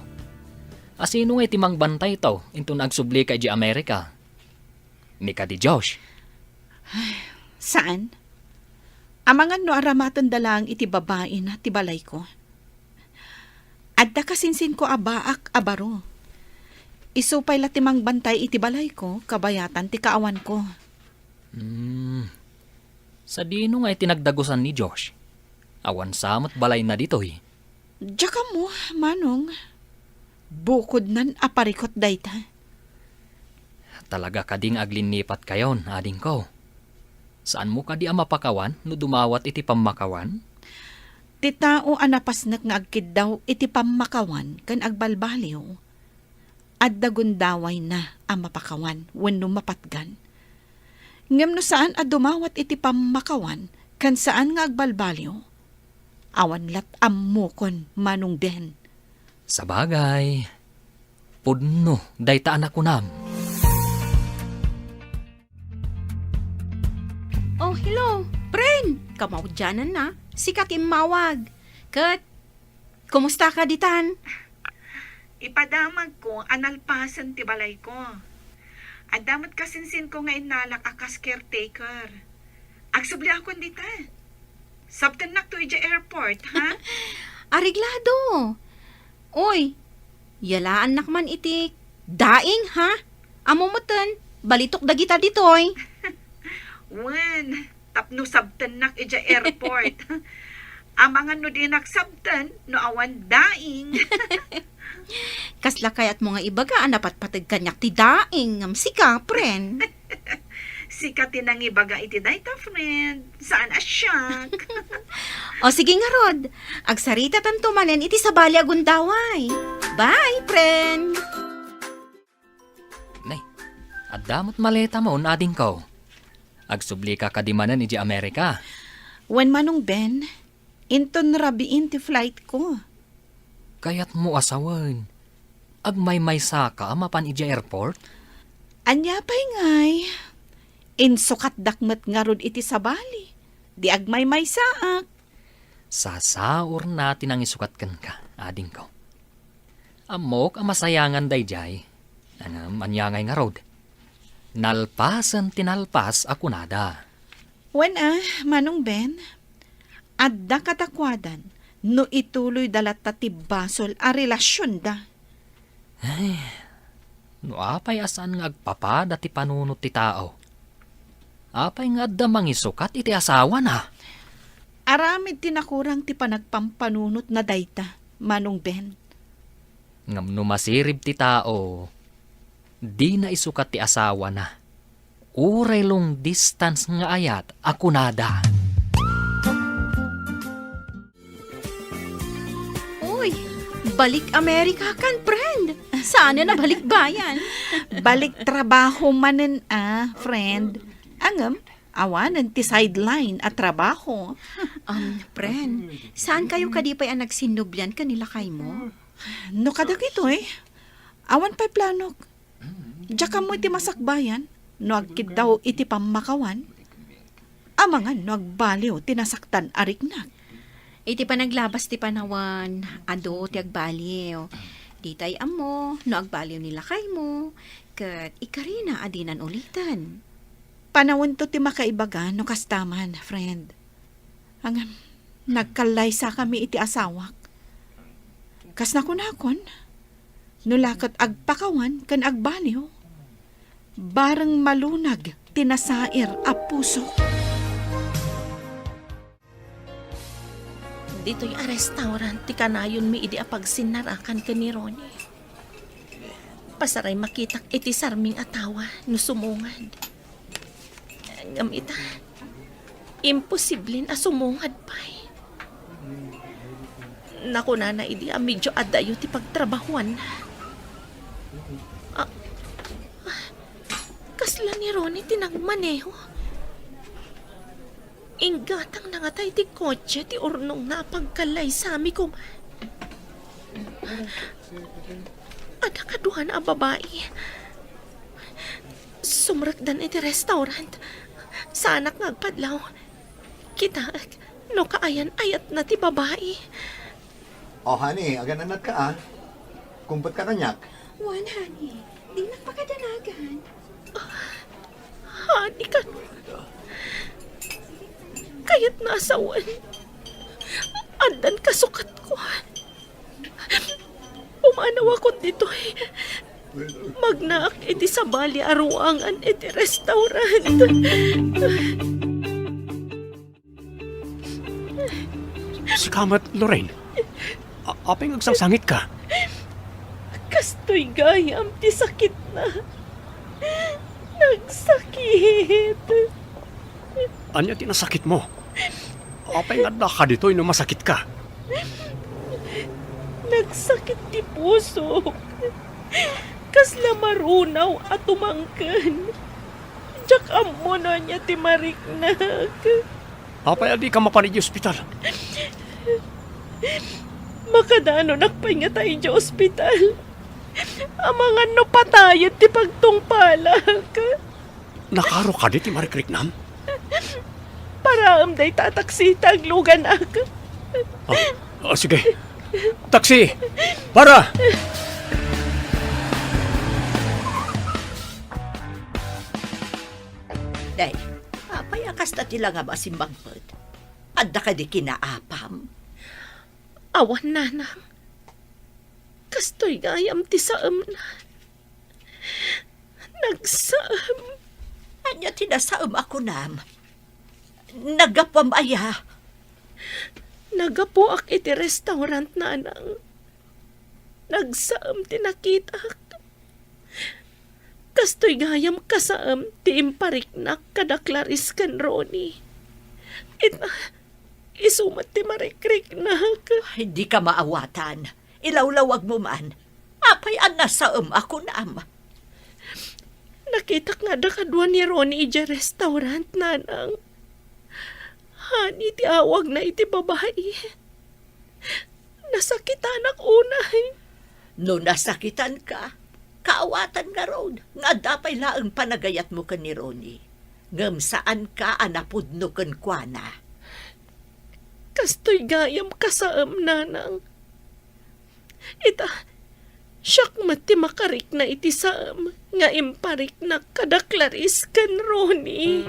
Asino ngay ti mangbantayto inton agsublika idiay Amerika? Ni kadi Josh? Saan. Amangan no aramatenda laeng iti babaina ti balayko. Adda kasinsinko a baak a baro. Isu pay la ti mangbantay iti balayko, kabayatan ti kaawanko. Hmm. Sadino nga iti nagdagusan ni Josh? Awan sa met balayna ditoy. Diak ammo, Manong. Bukodnan a parikut dayta. Talaga kadi nga aglinnipat kayon, adingko? Saanmo kadi a mapakawan no dumawat iti pammakawan? Ti tao a napasnek nga agkiddaw iti pammakawan ken agbalbaliw, adda gundawayna a mapakawan wenno mapatgan. Ngem no saan a dumawat iti pammakawan ken saan nga agbalbaliw, awan lat ammokon, Manong Ben. Sabagay, pudno dayta a nakunam. Oh, hello, Pren! Kamaudiananna, sika ti immawag. Ket, kumustaka ditan? Ipadamagko a nalpasen ti balayko. Adda met kasinsinko nga innalak a kas caretaker. Agsubliakon dita. Sabtennakto idiay airport, ha? Areglado. Oy, yalaannak man iti daing, ha? Ammom metten, balitok dagita ditoy. Wen, tapno sabtennak idiay airport. Amangan no dinak sabten no awan daing. Kasla kayatmo nga ibaga a napatpateg kaniak ti daing ngem sika, Pren? Sika ti nangibaga iti dayta, friend. Saan a siak. O sige ngarud, agsaritatanto manen iti sabali a gundaway. Bye, Pren! Nay, adda met maletam adingko. Agsublika kadi manen idiay Amerika? Wen, Manong Ben, inton rabiin ti flightko. Kayatmo a sawen, agmaymaysaka a mapan idiay airport? Ania pay ngay? Insukatdak met ngarud iti sabali. Di agmaymaysaak. Sasaurna ti nangisukat kenka, adingko. Ammok a masayangan daydiay. Ngem ania ngay ngarud? Nalpasen ti nalpas a kunada. Wen a, Manong Ben, adda kadakuadan no ituloyda latta ti basol a relasionda. Ay, no apay a saan nga agpapada ti panunot ti tao? Apay nga adda mangisukat iti asawana? Aramid ti nakurang ti panagpampanunotna dayta, Manong Ben. Ngem no masirib ti tao, dina isukat ti asawana. Uray long distance nga ayat a kunada. Uy, balik Amerika kan, friend. Saan a nabalik bayan? Balik trabaho manen a, friend. Ngem, awanen ti sideline a trabaho. Um, friend, saan kayo kadi pay a nagsinnublian ken ni lakaymo? No kadagitoy, awan pay planok. Diak ammo iti masakbayan no agkiddaw iti pammakawan. Amangan no agbaliw ti nasaktan a riknak. Iti panaglabas ti panawen, adu ti agbaliw. Ditay ammo no agbaliw ni lakaymo, ket ikarina a dinan uliten. Panawento ti makaibaga no kasta man, friend. Ngem, nagkallaysakami iti asawak. Kas nakunakon, no la ket agpakawan ken agbaliw, bareng malunag ti nasair a puso. Ditoy a restaurant ti kanayonmi idi a pagsinnarakan ken ni Ronnie. Pasaray makitak iti sarming a tawa no sumungad. Ngem ita, imposiblen a sumungad pay. Nakunana idi a medio adayo ti pagtrabahuanna. Ah, ah, kasla ni Ronnie ti nagmaneho. Inggatangna ngata iti kotse ti urnongna a pagkallaysami koma. Adda kaduana a babai. Sumrekdan iti restaurant. Saanak nga agpadlaw. Kitaek no kaayan-ayatna ti babai. Oh, honey, agananatka, ah. Kumputka kaniak. Wen, honey. Dinak pakadanagan. Honey, kano? Kayatna a sawen. Addan kasukatko. Pumanawakon ditoy. Magnaak iti sabali a ruangan iti restaurant. Sika met, Lorraine. A-, apay nga agsangsangitka? Kastoy gayam ti sakitna. Nagsakit. Ania ti nasakitmo? Apay nga addaka ditoy no masakitka? Nagsakit ti pusok. Kasla marunaw a tumangken. Diak ammo no ania ti mariknak. Apay a dika mapan iti ospital? Makadanonak pay ngata iti ospital. Amangan no patayen ti pagtungpalak. Nakaro kadi ti marikriknam? Paraem dayta a taksi ta agluganak. Ah, ah, sige. Taksi! Para! Day, apay a kasta ti langam a simmangpet? Adda kadi kinaapam? Awan, nanang. Kastoy gayam ti saemna. Nagsaem. Ania ti nasaem a kunam? Naggapuam aya? Naggapuak iti restaurant, nanang. Nagsaem ti nakitak. Kastoy gayam kasaem ti impariknak kada Clarice ken Ronnie. Ita, isu met ti marikriknak. Ay, dika maawatan. Ilawlawagmo man. Apay a nasaem a kunam? Nakitak nga adda kadua ni Ronnie idiay restaurant, nanang. Honey ti awagna iti babai. Nasakitanak unay. No nasakitanka, kaawatan ngarud nga adda pay laeng panagayatmo ken ni Ronnie. Ngem saanka a napudno kenkuana. Kastoy gayam kasaem, nanang. Ita, siak met ti makarikna iti saem nga impariknak kada Clarice ken Ronnie.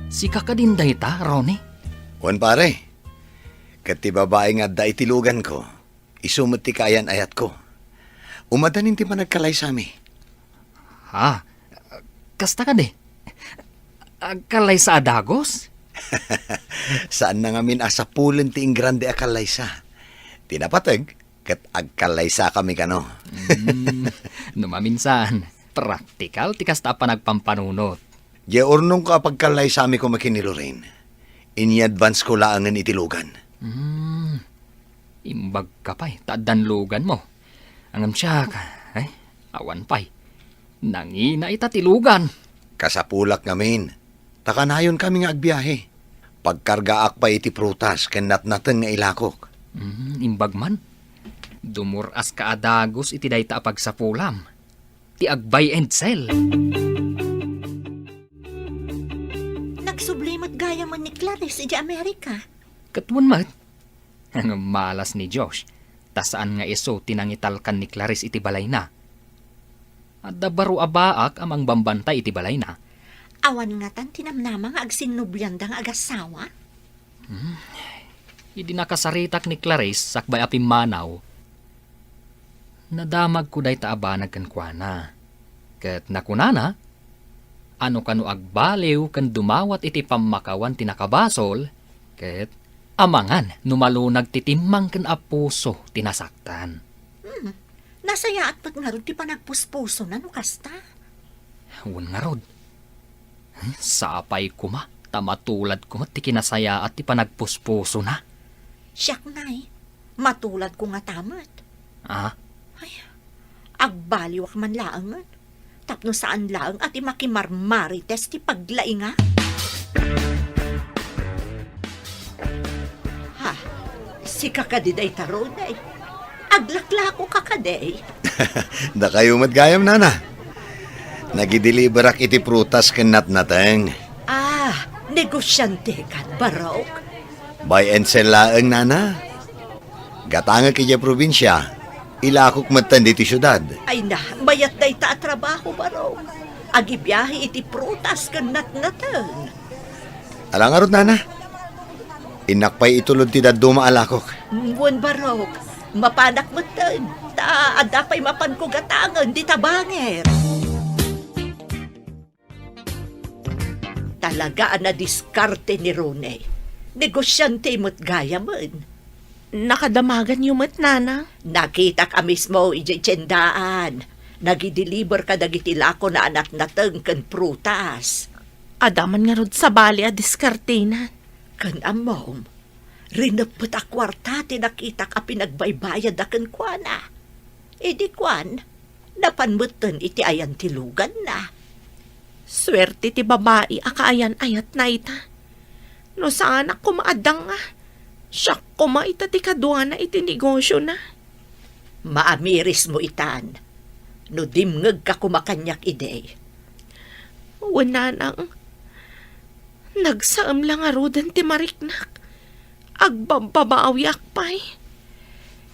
Sika kadin dayta, Ronnie? Wen, pare. Ket ti babai nga adda iti luganko, isu met ti kaayan-ayatko. Umadanin ti panagkalaysami. Ha? Kasta kadi? Agkalaysa a dagus? Saanna ngamin a sapulen ti ingrande a kalaysa. Ti napateg, ket agkalaysakami kano. Mm, no maminsan, praktikal ti kasta a panagpampanunot. Diay urnongko a pagkalaysami koma ken ni Lorraine, ini-advance ko laengen iti lugan. Mm, imbagka pay ta addan luganmo. Ngem siak, ay, awan pay. Nangina ita ti lugan. Kasapulak ngamin, ta kanayonkami nga agbiahe. Pagkargaak pay iti prutas ken natnateng nga ilakok. Mm, imbag man. Dumur-aska a dagus iti dayta a pagsapulam. Ti ag-buy and sell. Nagsubli met gayam ni Clarice idiay Amerika. Ket wen met. Ngem malas ni Josh, ta saan nga isu ti nangitalkan ni Clarice iti balayna. Adda baro a baak a mangbambantay iti balayna. Awan ngatan ti namnama nga agsinnublianda nga agasawa? Hmm. Idi nakasaritak ni Clarice sakbay a pimmanaw, nadamagko dayta a banag kenkuana. Ket nakunana, a no kano agbaliw ken dumawat iti pammakawan ti nakabasol, ket amangan no malunag ti timmangken a puso ti nasaktan. Hmm. Nasayaat met ngarud ti panagpuspusona no kasta? Wen ngarud. Sapay koma ta matuladko met ti kinasayaat ti panagpuspusona. Siak, nay, matuladko ngata met. Ah? Ay, agbaliwak man laengen. Tapno saan laeng a ti makimarmarites ti paglaingak. Ha? Sika kadi dayta, Ronnie? Aglaklakoka kadi? Dakayo met gayam, nana. Nagideliverak iti prutas ken natnateng. Ah, negosiantekan, barok? Buy and sell laeng, nana. Gatangek idiay probinsia, ilakok metten ditoy siudad. Ay na, mayat dayta a trabaho, barok. Agibiahe iti prutas ken natnateng. Ala ngarud, nana. Innak pay itulod ti dadduma a lakok. Wen, barok, mapanak metten, ta adda pay mapanko gatangen dita bangir. Talaga a nadiskarte ni Ronnie. Negosiante met gayamen. Nakadamaganyo met, Nana? Nakitak a mismo idiay tiendaan. Nagideliver kadagiti lakona a natnateng ken prutas. Adda man ngarud sabali a diskartena. Ken ammom, rineppet a kuarta ti nakitak a pinagbaybayadda kenkuana. Idi kuan, napan metten iti ayan ti luganna. Suerte ti babai a kaayan-ayatna ita. No saanak koma a danga, siak koma ita ti kaduana iti negosiona. Maamirismo itan, no dimngegka koma kaniak idi. Wen, Nanang, nagsaem la ngaruden ti mariknak. Agbabbabawiak pay.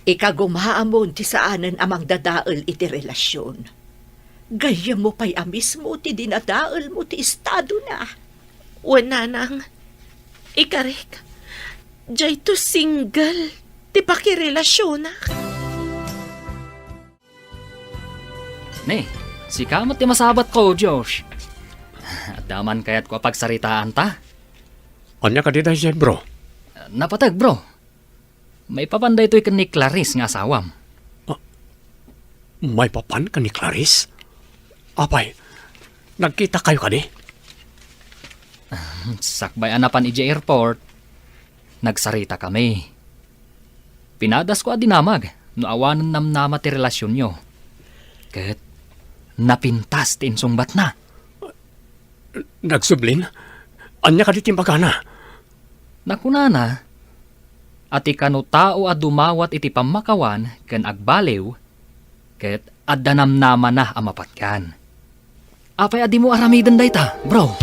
Ikagumaamon ti saanen a mangdadael iti relasion. Gayyemmo pay a mismo ti dinadaelmo ti estadona. Wen, Nanang, ikarik, dayto single ti pakirelasionak. Ne, sika met ti masabatko, Josh. Adda man kayatko a pagsaritaanta? Ania kadi daydiay, bro? Napateg, bro. Maipapan daytoy ken ni Clarice nga asawam. Ah, maipapan ken ni Clarice? Apay, nagkitakayo kadi? Sakbay a napan idiay airport, nagsaritakami. Pinadasko a dinamag no awanen namnama ti relasionyo. Ket napintas ti insungbatna. Nagsublin? Ania kadi ti imbagana? Nakunana a ti kano tao a dumawat iti pammakawan ken agbaliw, ket adda namnamana a mapatgan. Apay a dimo aramiden dayta, bro?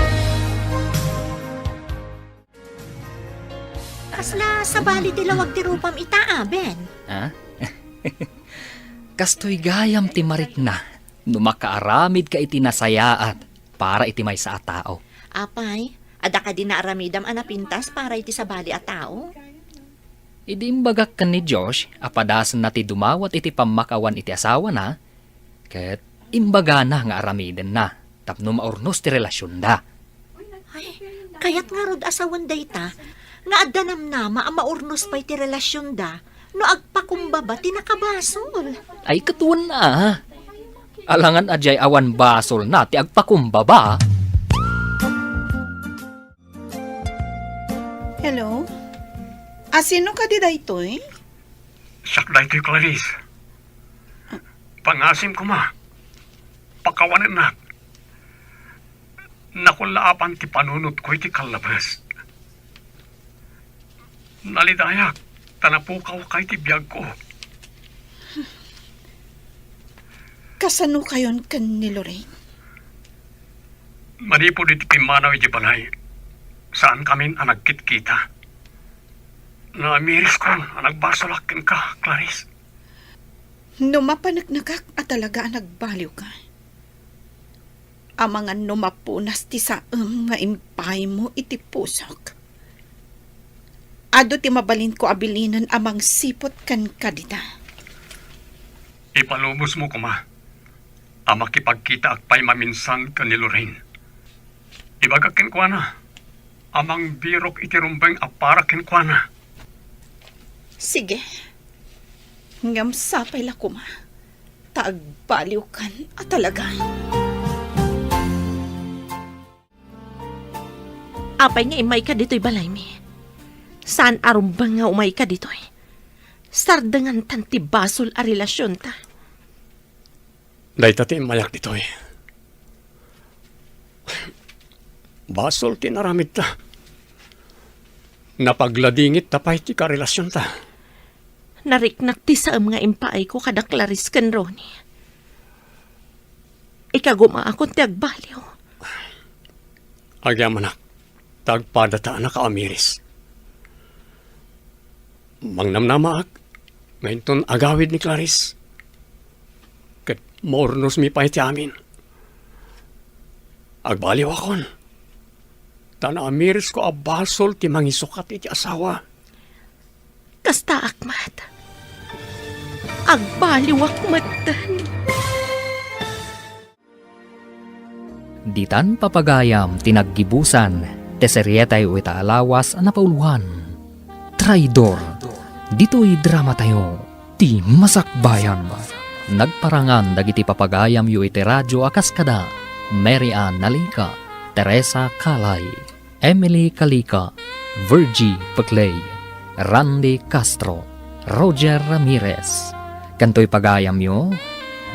Kasla sabali ti lawag ti rupam ita, a, Ben? Ha? Kastoy gayam ti marikna no makaaramidka iti nasayaat para iti maysa a tao. Apay, adda kadi naaramidam a napintas para iti sabali a tao? Idi imbagak ken ni Josh a padasenna ti dumawat iti pammakawan iti asawana, ket imbagana nga aramidenna tapno maurnos ti relasionda. Ay, kayat ngarud a sawen dayta nga adda namnama a maurnos pay ti relasionda no agpakumbaba ti nakabasol. Ay, ket wen a. Alangan a diay awan basolna ti agpakumbaba. Hello? A, sino kadi daytoy? Siak daytoy, Clarice. Pangasim koma. Pakawanennak. Nakullaapan ti panunotko iti kallabes. Nalidayak ta napukawka iti biagko. Kasano kayon ken ni Lorraine? Manipud iti pimmanaw iti balay, saankamin a nagkitkita. Naamiriskon a nagbasolak kenka, Clarice. No mapaneknekak a talaga a nagbaliwka, amangan no mapunas ti saem nga impaaymo iti pusok, adu ti mabalinko a bilinen a mangsiput kenka dita. Ipalubosmo koma a makipagkitaak pay maminsan ken ni Lorraine. Ibagak kenkuana a mangbirok iti rumbeng a para kenkuana. Sige. Ngem sapay la koma ta agbaliwkan a talaga. Apay nga immayka ditoy balaymi? Saan a rumbeng nga umayka ditoy? Sardengantan ti basol a relasionta. Dayta ti immayak ditoy. Basol ti inaramidta. Napagladingitta pay ti karelasionta. Nariknak ti saem nga impaayko kada Clarice ken Ronnie. Ikagumaakon ti agbaliw. Agyamanak, ta agpadata a nakaamiris. Mangnamnamaak nga inton agawid ni Clarice, ket maurnosmi pay ti amin. Agbaliwakon, ta naamirisko a basol ti mangisukat iti asawa. Kastaak met. Agbaliwak metten. Ditan papagayam ti naggibusan, ti serietayo ita a lawas a napauluan, Traidor. Ditoy dramatayo, ti Masakbayan. Nagparangan dagiti papagayamyo iti radio a kas kada Mary Ann Nalica, Teresa Calay, Emily Calica, Virgie Peclay, Randy Castro, Roger Ramirez. Ken toy pagayamyo,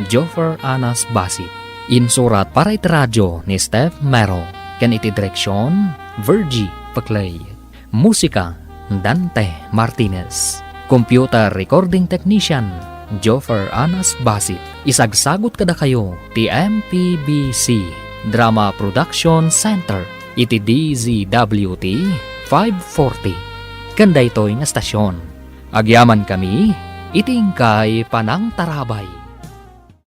Joffer Anas Basit. Insurat para iti radio ni Steph Mero, ken iti direksion, Virgie Peclay. Musika, Dante Martinez. Computer recording technician, Joffer Anas Basit. Isagsagut kadakayo ti M P B C Drama Production Center iti D Z W T five forty. Ken daytoy nga stasyon, agyamankami iti inkay panangtarabay.